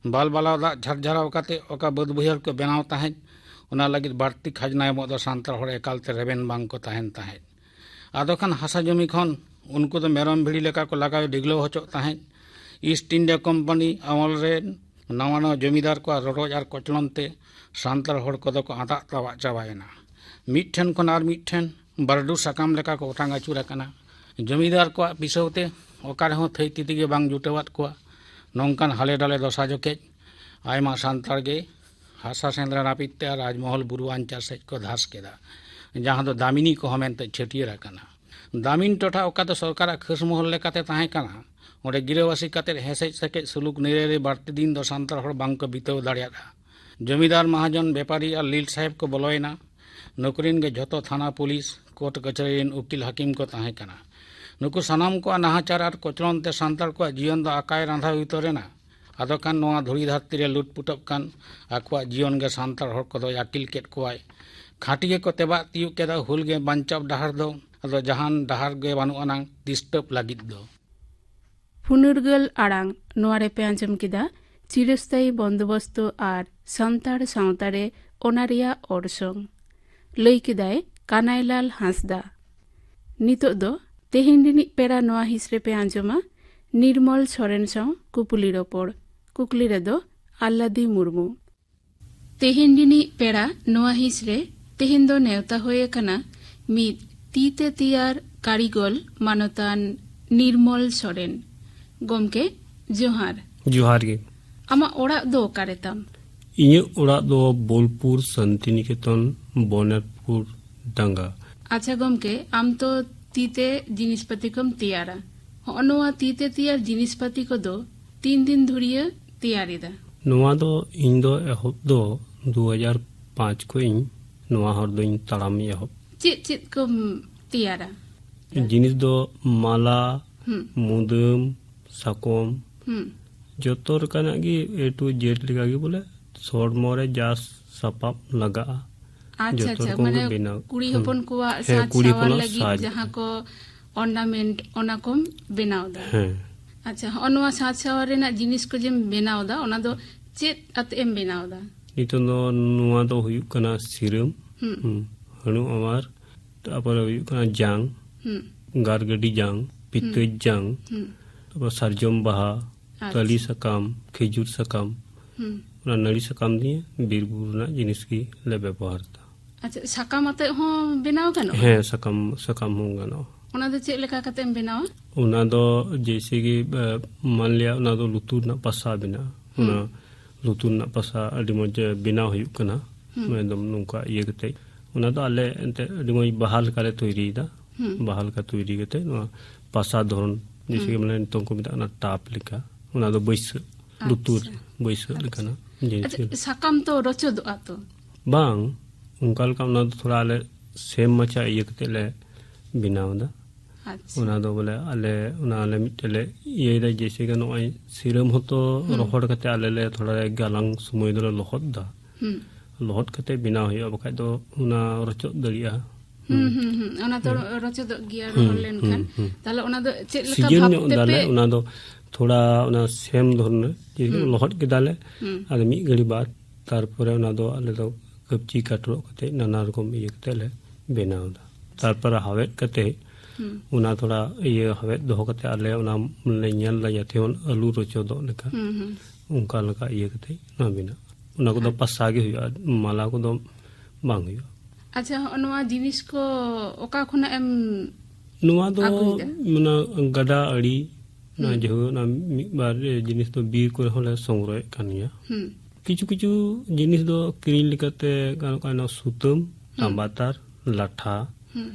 ᱵᱟᱞᱵᱟᱞᱟᱣ ᱫᱟᱜ ᱡᱷᱟᱨᱡᱷᱟᱨᱟᱣ ᱠᱟᱛᱮ ᱚᱠᱟ ᱵᱟᱹᱫᱽ ᱵᱟᱹᱭᱦᱟᱹᱲ ᱠᱚ ᱵᱮᱱᱟᱣ ᱛᱟᱦᱮᱸᱫ, ᱚᱱᱟ ᱞᱟᱹᱜᱤᱫ ᱵᱟᱹᱲᱛᱤ ᱠᱷᱟᱡᱽᱱᱟ ᱮᱢᱚᱜ ᱫᱚ ᱥᱟᱱᱛᱟᱲ ᱦᱚᱲ ᱮᱠᱟᱞᱛᱮ ᱨᱮᱵᱮᱱ ᱵᱟᱝ ᱠᱚ ᱛᱟᱦᱮᱱ ᱛᱟᱦᱮᱸᱫ᱾ ᱟᱫᱚ ᱠᱷᱟᱱ ᱦᱟᱥᱟ ᱡᱚᱢᱤ ᱠᱷᱚᱱ ᱩᱱᱠᱩ ᱫᱚ ᱢᱮᱨᱚᱢ ᱵᱷᱤᱲᱤ ᱞᱮᱠᱟ ᱠᱚ ᱞᱟᱜᱟᱣ ᱰᱷᱤᱜᱽᱞᱟᱹᱣ ᱦᱚᱪᱚᱜ ᱛᱟᱦᱮᱸᱫ᱾ ᱤᱥᱴ ᱤᱱᱰᱤᱭᱟ ᱠᱳᱢᱯᱟᱱᱤ ᱟᱢᱚᱞ ᱨᱮ ᱱᱟᱣᱟ ᱱᱟᱣᱟ ᱡᱚᱢᱤᱫᱟᱨ ᱠᱚᱣᱟᱜ ᱨᱚᱰᱚᱡ ᱟᱨ ᱠᱚᱪᱞᱚᱱ ᱛᱮ ᱥᱟᱱᱛᱟᱲ ᱦᱚᱲ ᱠᱚᱫᱚ ᱠᱚ ᱟᱸᱫᱟᱜ ᱛᱟᱵᱟᱜ ᱪᱟᱵᱟᱭᱮᱱᱟ᱾ ᱢᱤᱫ ᱴᱷᱮᱱ ᱠᱷᱚᱱ ᱟᱨ ᱢᱤᱫ ᱴᱷᱮᱱ ᱵᱟᱹᱨᱰᱩ ᱥᱟᱠᱟᱢ ᱞᱮᱠᱟ ᱠᱚ ᱚᱴᱟᱝ ᱟᱹᱪᱩᱨ ᱟᱠᱟᱱᱟ᱾ ᱡᱚᱢᱤᱫᱟᱨ ᱠᱚᱣᱟᱜ ᱯᱤᱥᱟᱹᱣ ᱛᱮ ᱚᱠᱟ ᱨᱮᱦᱚᱸ ᱛᱷᱟᱹᱭ ᱛᱤᱛᱤ ᱜᱮ ᱵᱟᱝ ᱡᱩᱴᱟᱹᱣᱟᱫ ᱠᱚᱣᱟ᱾ ᱱᱚᱝᱠᱟᱱ ᱦᱟᱞᱮ ᱰᱟᱞᱮ ᱫᱚᱥᱟ ᱡᱚᱠᱷᱮᱡ ᱟᱭᱢᱟ ᱥᱟᱱᱛᱟᱲ ᱜᱮ ᱦᱟᱥᱟ ᱥᱮᱸᱫᱽᱨᱟ ᱱᱟᱹᱯᱤᱛ ᱛᱮ ᱨᱟᱡᱽᱢᱚᱦᱚᱞ ᱵᱩᱨᱩ ᱟᱧᱪᱟᱨ ᱥᱮᱫ ᱠᱚ ᱫᱷᱟᱥ ᱠᱮᱫᱟ, ᱡᱟᱦᱟᱸ ᱫᱚ ᱫᱟᱢᱤᱱᱤ ᱠᱚᱦᱚᱸ ᱢᱮᱱᱛᱮ ᱪᱷᱟᱹᱴᱭᱟᱹᱨ ᱟᱠᱟᱱᱟ᱾ ᱫᱟᱢᱤᱱ ᱴᱚᱴᱷᱟ ᱚᱠᱟ ᱫᱚ ᱥᱚᱨᱠᱟᱨᱟᱜ ᱠᱷᱟᱹᱥ ᱢᱚᱦᱚᱞ ᱞᱮᱠᱟᱛᱮ ᱛᱟᱦᱮᱸ ᱠᱟᱱᱟ, ᱚᱸᱰᱮ ᱜᱤᱨᱟᱹᱵᱟᱹᱥᱤ ᱠᱟᱛᱮ ᱦᱮᱸᱥᱮᱡ ᱥᱮᱠᱮᱡ ᱥᱩᱞᱩᱠ ᱱᱤᱨᱟᱹᱭ ᱨᱮ ᱵᱟᱹᱲᱛᱤ ᱫᱤᱱ ᱫᱚ ᱥᱟᱱᱛᱟᱲ ᱦᱚᱲ ᱵᱟᱝ ᱠᱚ ᱵᱤᱛᱟᱹᱣ ᱫᱟᱲᱮᱭᱟᱫᱼᱟ᱾ ᱡᱚᱢᱤᱫᱟᱨ, ᱢᱟᱦᱟᱡᱚᱱ, ᱵᱮᱯᱟᱨᱤ ᱟᱨ ᱞᱤᱞ ᱥᱟᱦᱮᱵᱽ ᱠᱚ ᱵᱚᱞᱚᱭᱮᱱᱟ᱾ ᱱᱩᱠᱩ ᱨᱤᱱ ᱜᱮ ᱡᱷᱚᱛᱚ ᱛᱷᱟᱱᱟ, ᱯᱩᱞᱤᱥ, ᱠᱳᱨᱴ ᱠᱟᱪᱷᱟᱹᱨᱤ ᱨᱤᱱ ᱩᱠᱤᱞ, ᱦᱟᱹᱠᱤᱢ ᱠᱚ ᱛᱟᱦᱮᱸ ᱠᱟᱱᱟ᱾ ᱱᱩᱠᱩ ᱥᱟᱱᱟᱢ ᱠᱚᱣᱟᱜ ᱱᱟᱦᱟᱪᱟᱨ ᱟᱨ ᱠᱚᱪᱞᱚᱱ ᱛᱮ ᱥᱟᱱᱛᱟᱲ ᱠᱚᱣᱟᱜ ᱡᱤᱭᱚᱱ ᱫᱚ ᱟᱠᱟᱭ ᱨᱟᱸᱫᱷᱟᱣ ᱩᱛᱟᱹᱨ ᱮᱱᱟ᱾ ᱟᱫᱚ ᱠᱷᱟᱱ ᱱᱚᱣᱟ ᱫᱷᱩᱲᱤ ᱫᱷᱟᱹᱨᱛᱤ ᱨᱮ ᱞᱩᱴ ᱯᱩᱴᱟᱹᱜ ᱠᱟᱱ ᱟᱠᱚᱣᱟᱜ ᱡᱤᱭᱚᱱ ᱜᱮ ᱥᱟᱱᱛᱟᱲ ᱦᱚᱲ ᱠᱚᱫᱚᱭ ᱟᱹᱠᱤᱞ ᱠᱮᱫ ᱠᱚᱣᱟᱭ᱾ ᱠᱷᱟᱹᱴᱤ ᱜᱮᱠᱚ ᱛᱮᱵᱟᱜ ᱛᱤᱭᱳᱜ ᱠᱮᱫᱟ ᱦᱩᱞ ᱜᱮ ᱵᱟᱧᱪᱟᱣ ᱰᱟᱦᱟᱨ ᱫᱚ᱾ ᱟᱫᱚ ᱡᱟᱦᱟᱱ ᱰᱟᱦᱟᱨ ᱜᱮ ᱵᱟᱹᱱᱩᱜ ᱟᱱᱟᱝ, ᱫᱤᱥᱴᱟᱹᱵ ᱞᱟᱹᱜᱤᱫ ᱫᱚ᱾ ᱯᱷᱩᱱᱩᱨᱜᱟᱹᱞ ᱟᱲᱟᱝ ᱱᱚᱣᱟ ᱨᱮᱯᱮ ᱟᱸᱡᱚᱢ ᱠᱮᱫᱟ ᱪᱤᱨᱚᱥᱛᱷᱟᱭᱤ ᱵᱚᱱᱫᱳᱵᱚᱥᱛᱚ ᱟᱨ ᱥᱟᱱᱛᱟᱲ ᱥᱟᱶᱛᱟ ᱨᱮ ᱚᱱᱟ ᱨᱮᱭᱟᱜ ᱚᱨᱥᱚᱝ᱾ ᱞᱟᱹᱭ ᱠᱮᱫᱟᱭ ᱠᱟᱱᱟᱭᱞᱟᱞ ᱦᱟᱸᱥᱫᱟ᱾ ᱱᱤᱛᱚᱜ ᱫᱚ ᱛᱮᱦᱮᱧ ᱨᱤᱱᱤᱡ ᱯᱮᱲᱟ ᱱᱚᱣᱟ ᱦᱤᱸᱥ ᱨᱮᱯᱮ ᱟᱸᱡᱚᱢᱟ ᱱᱤᱨᱢᱚᱞ ᱥᱚᱨᱮᱱ ᱥᱟᱶ ᱠᱩᱯᱩᱞᱤ ᱨᱚᱯᱚᱲ᱾ ᱠᱩᱠᱞᱤ ᱨᱮᱫᱚ ᱟᱞᱞᱟᱫᱤ ᱢᱩᱨᱢᱩ᱾ ᱛᱮᱦᱮᱧ ᱨᱤᱱᱤᱡ ᱯᱮᱲᱟ ᱱᱚᱣᱟ ᱦᱤᱸᱥ ᱨᱮ ᱛᱮᱦᱮᱧ ᱫᱚ ᱱᱮᱣᱛᱟ ᱦᱩᱭ ᱟᱠᱟᱱᱟ ᱢᱤᱫ ᱛᱤ ᱛᱮ ᱛᱮᱭᱟᱨ ᱠᱟᱹᱨᱤᱜᱚᱞ ᱢᱟᱱᱚᱛᱟᱱ ᱱᱤᱨᱢᱚᱞ ᱥᱚᱨᱮᱱ᱾ ᱜᱚᱢᱠᱮ, ᱡᱚᱦᱟᱨ᱾ ᱡᱚᱦᱟᱨ ᱜᱮ᱾ ᱟᱢᱟᱜ ᱚᱲᱟᱜ ᱫᱚ ᱚᱠᱟᱨᱮ ᱛᱟᱢ? ᱤᱧᱟᱹᱜ ᱚᱲᱟᱜ ᱫᱚ ᱵᱳᱞᱯᱩᱨ ᱥᱟᱱᱛᱤᱱᱤᱠᱮᱛᱚᱱ ᱵᱚᱱᱮᱨᱯᱩᱨ ᱰᱟᱸᱜᱟ᱾ ᱟᱪᱪᱷᱟ ᱜᱚᱢᱠᱮ, ᱟᱢ ᱛᱚ ᱛᱤ ᱛᱮ ᱡᱤᱱᱤᱥ ᱯᱟᱹᱛᱤ ᱠᱚᱢ ᱛᱮᱭᱟᱨᱟ᱾ ᱦᱚᱸᱜᱼᱚ ᱱᱚᱣᱟ ᱛᱤ ᱛᱮ ᱛᱮᱭᱟᱨ ᱡᱤᱱᱤᱥ ᱯᱟᱹᱛᱤ ᱠᱚᱫᱚ ᱛᱤᱱ ᱫᱤᱱ ᱫᱷᱩᱨᱤᱭᱟᱹ ᱛᱮᱭᱟᱨ ᱮᱫᱟ? ᱱᱚᱣᱟ ᱫᱚ ᱤᱧ ᱫᱚ ᱮᱦᱚᱵ ᱫᱚ ᱫᱩ ᱦᱟᱡᱟᱨ ᱯᱟᱸᱪ ᱠᱷᱚᱱ ᱤᱧ ᱱᱚᱣᱟ ᱦᱚᱨ ᱫᱚᱧ ᱛᱟᱲᱟᱢ ᱮᱦᱚᱵ᱾ ᱪᱮᱫ ᱪᱮᱫ ᱠᱚᱢ ᱛᱮᱭᱟᱨᱟ? ᱡᱤᱱᱤᱥ ᱫᱚ ᱢᱟᱞᱟ, ᱦᱩᱸ᱾ ᱢᱩᱫᱟᱹᱢ, ᱥᱟᱠᱚᱢ, ᱦᱩᱸ᱾ ᱡᱚᱛᱚ ᱞᱮᱠᱟᱱᱟᱜ ᱜᱮ A to Z ᱞᱮᱠᱟ ᱜᱮ ᱵᱚᱞᱮ ᱦᱚᱲᱢᱚ ᱨᱮ ᱡᱟ ᱥᱟᱯᱟᱵ ᱞᱟᱜᱟᱜᱼᱟ, ᱟᱪᱪᱷᱟ, ᱡᱚᱛᱚ ᱟᱪᱪᱷᱟ, ᱨᱚᱠᱚᱢ ᱜᱮ ᱢᱟᱱᱮ ᱵᱮᱱᱟᱣ᱾ ᱠᱩᱲᱤ ᱦᱩᱸ᱾ ᱦᱚᱯᱚᱱ ᱠᱚᱣᱟᱜ ᱦᱮᱸ, ᱥᱟᱡᱽ ᱠᱩᱲᱤ ᱥᱟᱶᱟᱨ ᱦᱚᱯᱚᱱᱟᱜ ᱞᱟᱹᱜᱤᱫ ᱥᱟᱡᱽ᱾ ᱡᱟᱦᱟᱸ ᱠᱚ ornament, ᱚᱱᱟ ᱠᱚᱢ ᱵᱮᱱᱟᱣ ᱮᱫᱟ? ᱦᱮᱸ᱾ ᱟᱪᱪᱷᱟ, ᱦᱚᱸᱜᱼᱚ ᱱᱚᱣᱟ ᱥᱟᱡᱽ ᱥᱟᱶᱟᱨ ᱨᱮᱱᱟᱜ ᱡᱤᱱᱤᱥ ᱠᱚ ᱡᱮᱢ ᱵᱮᱱᱟᱣ ᱮᱫᱟ, ᱚᱱᱟ ᱫᱚ ᱪᱮᱫ ᱟᱛᱮ ᱮᱢ ᱵᱮᱱᱟᱣ ᱮᱫᱟ? ᱱᱤᱛᱚᱝ ᱫᱚ ᱱᱚᱣᱟ ᱫᱚ ᱦᱩᱭᱩᱜ ᱠᱟᱱᱟ ᱥᱤᱨᱟᱹᱢ, ᱦᱩᱸ᱾ ᱦᱩᱸ, ᱦᱟᱹᱬᱩ ᱟᱣᱟᱨ, ᱛᱟᱨᱯᱚᱨᱮ ᱦᱩᱭᱩᱜ ᱠᱟᱱᱟ ᱡᱟᱝ, ᱦᱩᱸ᱾ ᱜᱟᱨ ᱜᱟᱹᱰᱤ ᱡᱟᱝ, ᱯᱤᱛᱟᱹᱡ ᱦᱩᱸ᱾ ᱡᱟᱝ, ᱦᱩᱸ᱾ ᱛᱟᱨᱯᱚᱨ ᱥᱟᱨᱡᱚᱢ ᱵᱟᱦᱟ, ᱟᱪᱪᱷᱟ᱾ ᱛᱟᱞᱤ ᱥᱟᱠᱟᱢ, ᱠᱷᱮᱡᱩᱨ ᱥᱟᱠᱟᱢ, ᱦᱩᱸ᱾ ᱚᱱᱟ ᱱᱟᱹᱲᱤ ᱥᱟᱠᱟᱢ ᱫᱤᱭᱮ ᱵᱤᱨ ᱵᱩᱨᱩ ᱨᱮᱱᱟᱜ ᱡᱤᱱᱤᱥ ᱜᱮ ᱞᱮ ᱵᱮᱵᱚᱦᱟᱨ ᱮᱫᱟ᱾ ᱟᱪᱪᱷᱟ, ᱥᱟᱠᱟᱢ ᱟᱛᱮᱫ ᱦᱚᱸ ᱵᱮᱱᱟᱣ ᱜᱟᱱᱚᱜᱼᱟ? ᱦᱮᱸ, ᱥᱟᱠᱟᱢ, ᱥᱟᱠᱟᱢ ᱦᱚᱸ ᱜᱟᱱᱚᱜᱼᱟ᱾ ᱚᱱᱟ ᱫᱚ ᱪᱮᱫ ᱞᱮᱠᱟ ᱠᱟᱛᱮᱢ ᱵᱮᱱᱟᱣᱟ? ᱚᱱᱟ ᱫᱚ ᱡᱮᱭᱥᱮ ᱠᱤ, ᱮ, ᱢᱟᱱ ᱞᱤᱭᱟ ᱚᱱᱟ ᱫᱚ ᱞᱩᱛᱩᱨ ᱨᱮᱱᱟᱜ ᱯᱟᱥᱟ ᱵᱮᱱᱟᱜᱼᱟ᱾ ᱦᱩᱸ᱾ ᱚᱱᱟ ᱞᱩᱛᱩᱨ ᱨᱮᱱᱟᱜ ᱯᱟᱥᱟ ᱟᱹᱰᱤ ᱢᱚᱡᱽ ᱵᱮᱱᱟᱣ ᱦᱩᱭᱩᱜ ᱠᱟᱱᱟ᱾ ᱦᱩᱸ᱾ ᱮᱠᱫᱚᱢ ᱱᱚᱝᱠᱟ ᱤᱭᱟᱹ ᱠᱟᱛᱮ᱾ ᱚᱱᱟ ᱫᱚ ᱟᱞᱮ ᱮᱱᱛᱮ ᱟᱹᱰᱤ ᱢᱚᱡᱽ ᱵᱟᱦᱟ ᱞᱮᱠᱟᱞᱮ ᱛᱳᱭᱨᱤᱭᱮᱫᱟ᱾ ᱦᱩᱸ᱾ ᱵᱟᱦᱟ ᱞᱮᱠᱟ ᱛᱳᱭᱨᱤ ᱠᱟᱛᱮ ᱱᱚᱣᱟ ᱯᱟᱥᱟ ᱫᱷᱚᱨᱚᱱ, ᱡᱮᱭᱥᱮ ᱦᱩᱸ᱾ ᱠᱤ ᱢᱟᱱᱮ ᱱᱤᱛᱚᱝ ᱠᱚ ᱢᱮᱛᱟᱜ ᱠᱟᱱᱟ ᱴᱟᱯ ᱞᱮᱠᱟ, ᱚᱱᱟ ᱫᱚ ᱵᱟᱹᱭᱥᱟᱹᱜ, ᱟᱪᱪᱷᱟ᱾ ᱞᱩᱛᱩᱨ ᱵᱟᱹᱭᱥᱟᱹᱜ ᱟᱪᱪᱷᱟ᱾ ᱞᱮᱠᱟᱱᱟᱜ ᱡᱤᱱᱤᱥ ᱟᱪᱪᱷᱟ, ᱜᱮ᱾ ᱥᱟᱠᱟᱢ ᱛᱚ ᱨᱚᱪᱚᱫᱚᱜᱼᱟ ᱛᱚ? ᱵᱟᱝ, ᱚᱱᱠᱟ ᱞᱮᱠᱟ ᱚᱱᱟ ᱫᱚ ᱛᱷᱚᱲᱟ ᱟᱞᱮ ᱥᱮᱢ ᱢᱟᱪᱷᱟ ᱤᱭᱟᱹ ᱠᱟᱛᱮ ᱞᱮ ᱵᱮᱱᱟᱣ ᱮᱫᱟ᱾ ᱟᱪᱪᱷᱟ᱾ ᱚᱱᱟ ᱫᱚ ᱵᱚᱞᱮ ᱟᱞᱮ ᱚᱱᱟ ᱞᱮ ᱢᱤᱫᱴᱮᱡ ᱞᱮ ᱤᱭᱟᱹᱭᱮᱫᱟ, ᱡᱮᱭᱥᱮ ᱠᱤ ᱱᱚᱜᱼᱚᱭ ᱥᱤᱨᱟᱹᱢ ᱦᱚᱸᱛᱚ ᱦᱩᱸ᱾ ᱨᱚᱦᱚᱲ ᱠᱟᱛᱮ ᱟᱞᱮ ᱞᱮ ᱛᱷᱚᱲᱟ ᱞᱮ ᱜᱟᱞᱟᱝ ᱥᱚᱢᱚᱭ ᱫᱚᱞᱮ ᱞᱚᱦᱚᱫ ᱮᱫᱟ᱾ ᱦᱩᱸ᱾ ᱞᱚᱦᱚᱫ ᱠᱟᱛᱮ ᱵᱮᱱᱟᱣ ᱦᱩᱭᱩᱜᱼᱟ, ᱵᱟᱠᱷᱟᱡ ᱫᱚ ᱚᱱᱟ ᱨᱚᱪᱚᱫ ᱫᱟᱲᱮᱭᱟᱜᱼᱟ᱾ ᱦᱩᱸ, ᱦᱩᱸ, ᱦᱩᱸ᱾ ᱚᱱᱟ ᱫᱚ ᱦᱩᱸ᱾ ᱨᱚᱪᱚᱫᱚᱜ ᱜᱮᱭᱟ ᱦᱩᱸ, ᱨᱚᱦᱚᱲ ᱞᱮᱱᱠᱷᱟᱱ᱾ ᱦᱩᱸ, ᱦᱩᱸ᱾ ᱛᱟᱦᱞᱮ ᱚᱱᱟ ᱫᱚ ᱪᱮᱫ ᱞᱮᱠᱟ ᱥᱤᱡᱮᱱ ᱵᱷᱟᱵᱽ ᱧᱚᱜ ᱛᱮᱯᱮ ᱫᱟᱞᱮ, ᱚᱱᱟ ᱫᱚ ᱛᱷᱚᱲᱟ ᱚᱱᱟ ᱥᱮᱢ ᱫᱷᱚᱨᱚᱱ ᱨᱮ ᱦᱩᱸ᱾ ᱞᱚᱦᱚᱫ ᱠᱮᱫᱟᱞᱮ, ᱦᱩᱸ᱾ ᱟᱫᱚ ᱢᱤᱫ ᱜᱷᱟᱹᱲᱤ ᱵᱟᱫ ᱛᱟᱨᱯᱚᱨᱮ ᱚᱱᱟ ᱫᱚ ᱟᱞᱮ ᱫᱚ ᱠᱟᱹᱯᱪᱤ ᱠᱟᱴᱨᱚᱜ ᱠᱟᱛᱮ ᱱᱟᱱᱟ ᱨᱚᱠᱚᱢ ᱤᱭᱟᱹ ᱠᱟᱛᱮ ᱞᱮ ᱵᱮᱱᱟᱣ ᱮᱫᱟ᱾ ᱛᱟᱨᱯᱚᱨᱮ ᱦᱟᱣᱮᱫ ᱠᱟᱛᱮ ᱦᱩᱸ᱾ ᱚᱱᱟ ᱛᱷᱚᱲᱟ ᱤᱭᱟᱹ ᱦᱟᱣᱮᱫ ᱫᱚᱦᱚ ᱠᱟᱛᱮ ᱟᱞᱮ ᱚᱱᱟ ᱞᱮ ᱧᱮᱞ ᱮᱫᱟ ᱡᱟᱛᱮ ᱟᱞᱚ ᱨᱚᱪᱚᱫᱚᱜ ᱞᱮᱠᱟ᱾ ᱦᱩᱸ, ᱦᱩᱸ᱾ ᱚᱱᱠᱟ ᱞᱮᱠᱟ ᱤᱭᱟᱹ ᱠᱟᱛᱮ ᱚᱱᱟ ᱵᱮᱱᱟᱜᱼᱟ᱾ ᱚᱱᱟ ᱠᱚᱫᱚ ᱦᱮᱸ᱾ ᱯᱟᱥᱟ ᱜᱮ ᱦᱩᱭᱩᱜᱼᱟ, ᱢᱟᱞᱟ ᱠᱚᱫᱚ ᱵᱟᱝ ᱦᱩᱭᱩᱜᱼᱟ᱾ ᱟᱪᱪᱷᱟ, ᱦᱚᱸᱜᱼᱚ ᱱᱚᱣᱟ ᱡᱤᱱᱤᱥ ᱠᱚ ᱚᱠᱟ ᱠᱷᱚᱱᱟᱜ ᱮᱢ ᱱᱚᱣᱟ ᱫᱚ ᱟᱹᱜᱩᱭᱮᱫᱟ? ᱚᱱᱟ ᱜᱟᱰᱟ ᱟᱲᱮ, ᱚᱱᱟ ᱦᱩᱸ᱾ ᱡᱟᱦᱟᱸ ᱚᱱᱟ ᱢᱤᱫ ᱵᱟᱨ ᱡᱤᱱᱤᱥ ᱫᱚ ᱵᱤᱨ ᱠᱚᱨᱮ ᱦᱚᱸᱞᱮ ᱥᱚᱝᱜᱨᱚᱦᱚᱭᱮᱫ ᱠᱟᱱ ᱜᱮᱭᱟ᱾ ᱦᱩᱸ᱾ ᱠᱤᱪᱷᱩ ᱠᱤᱪᱷᱩ ᱡᱤᱱᱤᱥ ᱫᱚ ᱠᱤᱨᱤᱧ ᱞᱮᱠᱟᱛᱮ ᱜᱟᱱᱚᱜ ᱠᱟᱱᱟ, ᱥᱩᱛᱟᱹᱢ, ᱦᱩᱸ᱾ ᱛᱟᱢᱵᱟᱛᱟᱨ, ᱞᱟᱴᱷᱟ, ᱦᱩᱸ᱾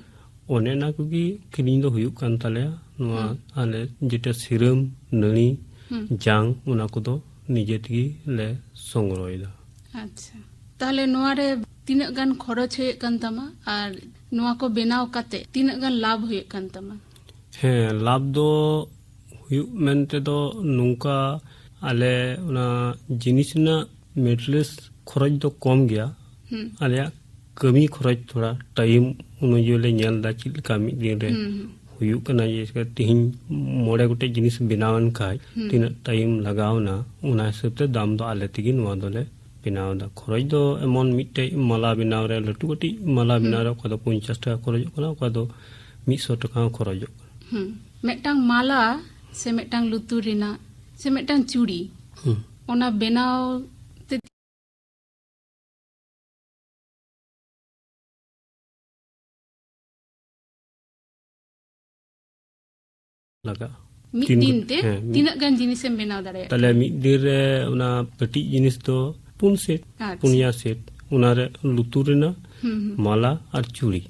ᱚᱱᱮ ᱚᱱᱟ ᱠᱚᱜᱮ ᱠᱤᱨᱤᱧ ᱫᱚ ᱦᱩᱭᱩᱜ ᱠᱟᱱ ᱛᱟᱞᱮᱭᱟ᱾ ᱱᱚᱣᱟ ᱦᱩᱸ᱾ ᱟᱞᱮ ᱡᱮᱴᱟ ᱥᱤᱨᱟᱹᱢ, ᱱᱟᱹᱲᱤ, ᱦᱩᱸ᱾ ᱡᱟᱝ, ᱚᱱᱟ ᱠᱚᱫᱚ ᱱᱤᱡᱮ ᱛᱮᱜᱮ ᱞᱮ ᱥᱚᱝᱜᱨᱚᱦᱚᱭᱮᱫᱟ᱾ ᱟᱪᱪᱷᱟ, ᱛᱟᱦᱞᱮ ᱱᱚᱣᱟ ᱨᱮ ᱛᱤᱱᱟᱹᱜ ᱜᱟᱱ ᱠᱷᱚᱨᱚᱪ ᱦᱩᱭᱩᱜ ᱠᱟᱱ ᱛᱟᱢᱟ ᱟᱨ ᱱᱚᱣᱟ ᱠᱚ ᱵᱮᱱᱟᱣ ᱠᱟᱛᱮ ᱛᱤᱱᱟᱹᱜ ᱜᱟᱱ ᱞᱟᱵᱷ ᱦᱩᱭᱩᱜ ᱠᱟᱱ ᱛᱟᱢᱟ? ᱦᱮᱸ, ᱞᱟᱵᱷ ᱫᱚ ᱦᱩᱭᱩᱜ ᱢᱮᱱᱛᱮ ᱫᱚ ᱱᱚᱝᱠᱟ, ᱟᱞᱮ ᱚᱱᱟ ᱡᱤᱱᱤᱥ ᱨᱮᱱᱟᱜ ᱢᱮᱴᱮᱨᱤᱭᱟᱞᱥ ᱠᱷᱚᱨᱚᱪ ᱫᱚ ᱠᱚᱢ ᱜᱮᱭᱟ᱾ ᱦᱩᱸ᱾ ᱟᱞᱮᱭᱟᱜ ᱠᱟᱹᱢᱤ ᱠᱷᱚᱨᱚᱪ ᱛᱷᱚᱲᱟ ᱴᱟᱭᱤᱢ ᱚᱱᱩᱡᱟᱭᱤ ᱞᱮ ᱧᱮᱞ ᱮᱫᱟ ᱪᱮᱫ ᱞᱮᱠᱟ ᱢᱤᱫ ᱫᱤᱱ ᱨᱮ ᱦᱩᱸ, ᱦᱩᱸ᱾ ᱦᱩᱭᱩᱜ ᱠᱟᱱᱟ ᱡᱮ ᱛᱮᱦᱤᱧ ᱢᱚᱬᱮ ᱜᱚᱴᱮᱡ ᱡᱤᱱᱤᱥ ᱵᱮᱱᱟᱣ ᱮᱱ ᱠᱷᱟᱡ ᱦᱩᱸ᱾ ᱛᱤᱱᱟᱹᱜ ᱴᱟᱭᱤᱢ ᱞᱟᱜᱟᱣ ᱮᱱᱟ, ᱚᱱᱟ ᱦᱤᱥᱟᱹᱵ ᱛᱮ ᱫᱟᱢ ᱫᱚ ᱟᱞᱮ ᱛᱮᱜᱮ ᱱᱚᱣᱟ ᱫᱚᱞᱮ ᱵᱮᱱᱟᱣ ᱮᱫᱟ᱾ ᱠᱷᱚᱨᱚᱪ ᱫᱚ ᱮᱢᱚᱱ ᱢᱤᱫᱴᱮᱡ ᱢᱟᱞᱟ ᱵᱮᱱᱟᱣ ᱨᱮ, ᱞᱟᱹᱴᱩ ᱠᱟᱹᱴᱤᱡ ᱢᱟᱞᱟ ᱦᱩᱸ᱾ ᱵᱮᱱᱟᱣ ᱨᱮ ᱚᱠᱟ ᱫᱚ ᱯᱚᱧᱪᱟᱥ ᱴᱟᱠᱟ ᱠᱷᱚᱨᱚᱪᱚᱜ ᱠᱟᱱᱟ, ᱚᱠᱟ ᱫᱚ ᱢᱤᱫ ᱥᱚ ᱴᱟᱠᱟ ᱦᱚᱸ ᱠᱷᱚᱨᱚᱪᱚᱜ ᱠᱟᱱᱟ᱾ ᱦᱩᱸ᱾ ᱢᱤᱫᱴᱟᱝ ᱢᱟᱞᱟ ᱥᱮ ᱢᱤᱫᱴᱟᱝ ᱞᱩᱛᱩᱨ ᱨᱮᱱᱟᱜ ᱥᱮ ᱢᱤᱫᱴᱟᱝ ᱪᱩᱲᱤ, ᱦᱩᱸ᱾ ᱚᱱᱟ ᱵᱮᱱᱟᱣ ᱛᱮ ᱞᱟᱜᱟᱜᱼᱟ᱾ ᱢᱤᱫ ᱛᱤᱱ ᱫᱤᱱ ᱜᱚᱴ-, ᱛᱮ ᱦᱮᱸ, ᱢᱤᱫ ᱛᱤᱱᱟᱹᱜ ᱜᱟᱱ ᱡᱤᱱᱤᱥᱮᱢ ᱵᱮᱱᱟᱣ ᱫᱟᱲᱮᱭᱟᱜ ᱛᱟᱦᱞᱮ ᱠᱟᱱᱟ? ᱢᱤᱫ ᱫᱤᱱ ᱨᱮ ᱚᱱᱟ ᱠᱟᱹᱴᱤᱡ ᱡᱤᱱᱤᱥ ᱫᱚ ᱯᱩᱱ ᱥᱮᱴ, ᱟᱪᱪᱷᱟ᱾ ᱯᱩᱱᱭᱟ ᱥᱮᱴ, ᱚᱱᱟᱨᱮ ᱞᱩᱛᱩᱨ ᱨᱮᱱᱟᱜ, ᱦᱩᱸ, ᱦᱩᱸ᱾ ᱢᱟᱞᱟ ᱟᱨ ᱪᱩᱲᱤ᱾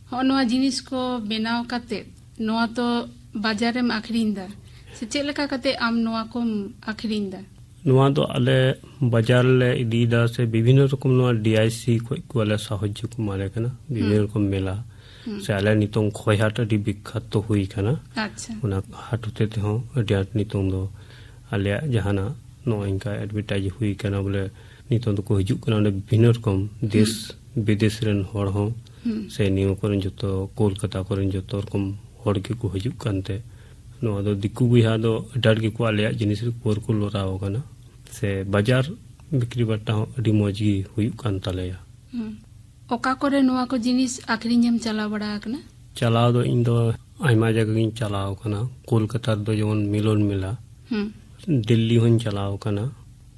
ᱦᱚᱸᱜᱼᱚ ᱱᱚᱣᱟ ᱡᱤᱱᱤᱥ ᱠᱚ ᱵᱮᱱᱟᱣ ᱠᱟᱛᱮ ᱱᱚᱣᱟ ᱛᱚ ᱵᱟᱡᱟᱨ ᱨᱮᱢ ᱟᱠᱷᱨᱤᱧ ᱫᱟ, ᱥᱮ ᱪᱮᱫ ᱞᱮᱠᱟ ᱠᱟᱛᱮ ᱟᱢ ᱱᱚᱣᱟ ᱠᱚᱢ ᱟᱠᱷᱨᱤᱧ ᱫᱟ? ᱱᱚᱣᱟ ᱫᱚ ᱟᱞᱮ ᱵᱟᱡᱟᱨ ᱞᱮ ᱤᱫᱤᱭᱮᱫᱟ, ᱥᱮ ᱵᱤᱵᱷᱤᱱᱱᱚ ᱨᱚᱠᱚᱢ ᱱᱚᱣᱟ ᱰᱤ ᱟᱭ ᱥᱤ ᱠᱷᱚᱡ ᱠᱚ ᱟᱞᱮ ᱥᱟᱦᱟᱡᱽᱡᱚ ᱠᱚ ᱮᱢᱟᱞᱮ ᱠᱟᱱᱟ, ᱵᱤᱵᱷᱤᱱᱱᱚ ᱦᱩᱸ᱾ ᱨᱚᱠᱚᱢ ᱢᱮᱞᱟ᱾ ᱦᱩᱸ᱾ ᱥᱮ ᱟᱞᱮ ᱱᱤᱛᱚᱝ ᱠᱷᱚᱣᱟᱭ ᱦᱟᱴ ᱟᱹᱰᱤ ᱵᱤᱠᱠᱷᱟᱛᱚ ᱦᱩᱭ ᱠᱟᱱᱟ᱾ ᱟᱪᱪᱷᱟ᱾ ᱚᱱᱟ ᱦᱟᱴ ᱦᱚᱛᱮ ᱛᱮᱦᱚᱸ ᱟᱹᱰᱤ ᱟᱸᱴ ᱱᱤᱛᱚᱝ ᱫᱚ ᱟᱞᱮᱭᱟᱜ ᱡᱟᱦᱟᱱᱟᱜ ᱱᱚᱜᱼᱚᱭ ᱱᱚᱝᱠᱟ ᱮᱰᱵᱷᱮᱴᱟᱭᱤᱡᱽ ᱦᱩᱭ ᱠᱟᱱᱟ, ᱵᱚᱞᱮ ᱱᱤᱛᱚᱝ ᱫᱚᱠᱚ ᱦᱤᱡᱩᱜ ᱠᱟᱱᱟ ᱚᱸᱰᱮ ᱵᱤᱵᱷᱤᱱᱱᱚ ᱨᱚᱠᱚᱢ ᱫᱮᱥ ᱦᱩᱸ᱾ ᱵᱤᱫᱮᱥ ᱨᱮᱱ ᱦᱚᱲ ᱦᱚᱸ, ᱦᱩᱸ᱾ ᱥᱮ ᱱᱤᱭᱟᱹ ᱠᱚᱨᱮᱱ ᱡᱚᱛᱚ ᱠᱳᱞᱠᱟᱛᱟ ᱠᱚᱨᱮᱱ ᱡᱚᱛᱚ ᱨᱚᱠᱚᱢ ᱦᱚᱲ ᱜᱮᱠᱚ ᱦᱤᱡᱩᱜ ᱠᱟᱱᱛᱮ, ᱱᱚᱣᱟ ᱫᱚ ᱫᱤᱠᱩ ᱵᱚᱭᱦᱟ ᱫᱚ ᱟᱹᱰᱤ ᱟᱸᱴ ᱜᱮᱠᱚ ᱟᱞᱮᱭᱟᱜ ᱡᱤᱱᱤᱥ ᱨᱮ ᱩᱯᱚᱨ ᱠᱚ ᱞᱚᱨᱟᱣ ᱠᱟᱱᱟ, ᱥᱮ ᱵᱟᱡᱟᱨ ᱵᱤᱠᱨᱤ ᱵᱟᱴᱟ ᱦᱚᱸ ᱟᱹᱰᱤ ᱢᱚᱡᱽ ᱜᱮ ᱦᱩᱭᱩᱜ ᱠᱟᱱ ᱛᱟᱞᱮᱭᱟ᱾ ᱦᱩᱸ᱾ ᱚᱠᱟ ᱠᱚᱨᱮ ᱱᱚᱣᱟ ᱠᱚ ᱡᱤᱱᱤᱥ ᱟᱠᱷᱨᱤᱧ ᱮᱢ ᱪᱟᱞᱟᱣ ᱵᱟᱲᱟ ᱟᱠᱟᱱᱟ? ᱪᱟᱞᱟᱣ ᱫᱚ ᱤᱧ ᱫᱚ ᱟᱭᱢᱟ ᱡᱟᱭᱜᱟ ᱜᱤᱧ ᱪᱟᱞᱟᱣ ᱟᱠᱟᱱᱟ᱾ ᱠᱳᱞᱠᱟᱛᱟ ᱨᱮᱫᱚ ᱡᱮᱢᱚᱱ ᱢᱤᱞᱚᱱ ᱢᱮᱞᱟ, ᱦᱩᱸ᱾ ᱫᱤᱞᱞᱤ ᱦᱚᱸᱧ ᱪᱟᱞᱟᱣ ᱟᱠᱟᱱᱟ,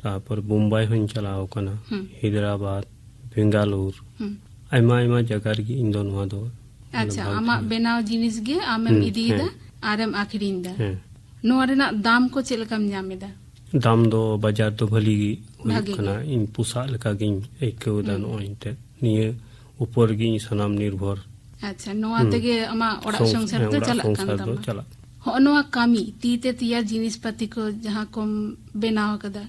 ᱛᱟᱨᱯᱚᱨ ᱵᱳᱢᱵᱟᱭ ᱦᱚᱸᱧ ᱪᱟᱞᱟᱣ ᱟᱠᱟᱱᱟ, ᱦᱩᱸ᱾ ᱦᱟᱭᱫᱨᱟᱵᱟᱫ, ᱵᱮᱝᱜᱟᱞᱳᱨ, ᱦᱩᱸ᱾ ᱟᱭᱢᱟ ᱟᱭᱢᱟ ᱡᱟᱭᱜᱟ ᱨᱮᱜᱮ ᱤᱧ ᱫᱚ ᱱᱚᱣᱟ ᱫᱚ ᱟᱪᱪᱷᱟ, ᱵᱷᱟᱜᱽ ᱟᱢᱟᱜ ᱦᱟᱛᱟᱣ᱾ ᱵᱮᱱᱟᱣ ᱡᱤᱱᱤᱥ ᱜᱮ ᱟᱢᱮᱢ ᱦᱩᱸ, ᱤᱫᱤᱭᱮᱫᱟ ᱦᱮᱸ᱾ ᱟᱨᱮᱢ ᱟᱠᱷᱨᱤᱧ ᱮᱫᱟ᱾ ᱦᱮᱸ᱾ ᱱᱚᱣᱟ ᱨᱮᱱᱟᱜ ᱫᱟᱢ ᱠᱚ ᱪᱮᱫ ᱞᱮᱠᱟᱢ ᱧᱟᱢ ᱮᱫᱟ? ᱫᱟᱢ ᱫᱚ ᱵᱟᱡᱟᱨ ᱫᱚ ᱵᱷᱟᱹᱞᱤ ᱜᱮ ᱦᱩᱭᱩᱜ ᱵᱷᱟᱜᱮ ᱠᱟᱱᱟ᱾ ᱜᱮ᱾ ᱤᱧ ᱯᱚᱥᱟᱜ ᱞᱮᱠᱟ ᱜᱤᱧ ᱟᱹᱭᱠᱟᱹᱣ ᱮᱫᱟ ᱦᱩᱸ᱾ ᱱᱚᱜᱼᱚᱭ ᱮᱱᱛᱮᱫ᱾ ᱱᱤᱭᱟᱹ ᱩᱯᱚᱨ ᱜᱮ ᱤᱧ ᱥᱟᱱᱟᱢ ᱱᱤᱨᱵᱷᱚᱨ᱾ ᱟᱪᱪᱷᱟ, ᱱᱚᱣᱟ ᱦᱩᱸ᱾ ᱛᱮᱜᱮ ᱟᱢᱟᱜ ᱚᱲᱟᱜ ᱥᱚᱝ-, ᱥᱚᱝᱥᱟᱨ ᱦᱮᱸ, ᱫᱚ ᱚᱲᱟᱜ ᱪᱟᱞᱟᱜ ᱠᱟᱱ ᱥᱚᱝᱥᱟᱨ ᱫᱚ ᱛᱟᱢᱟ᱾ ᱪᱟᱞᱟᱜ᱾ ᱦᱚᱸᱜᱼᱚ ᱱᱚᱣᱟ ᱠᱟᱹᱢᱤ, ᱛᱤ ᱛᱮ ᱛᱮᱭᱟᱨ ᱡᱤᱱᱤᱥ ᱯᱟᱹᱛᱤ ᱠᱚ ᱡᱟᱦᱟᱸ ᱠᱚᱢ ᱵᱮᱱᱟᱣ ᱟᱠᱟᱫᱟ,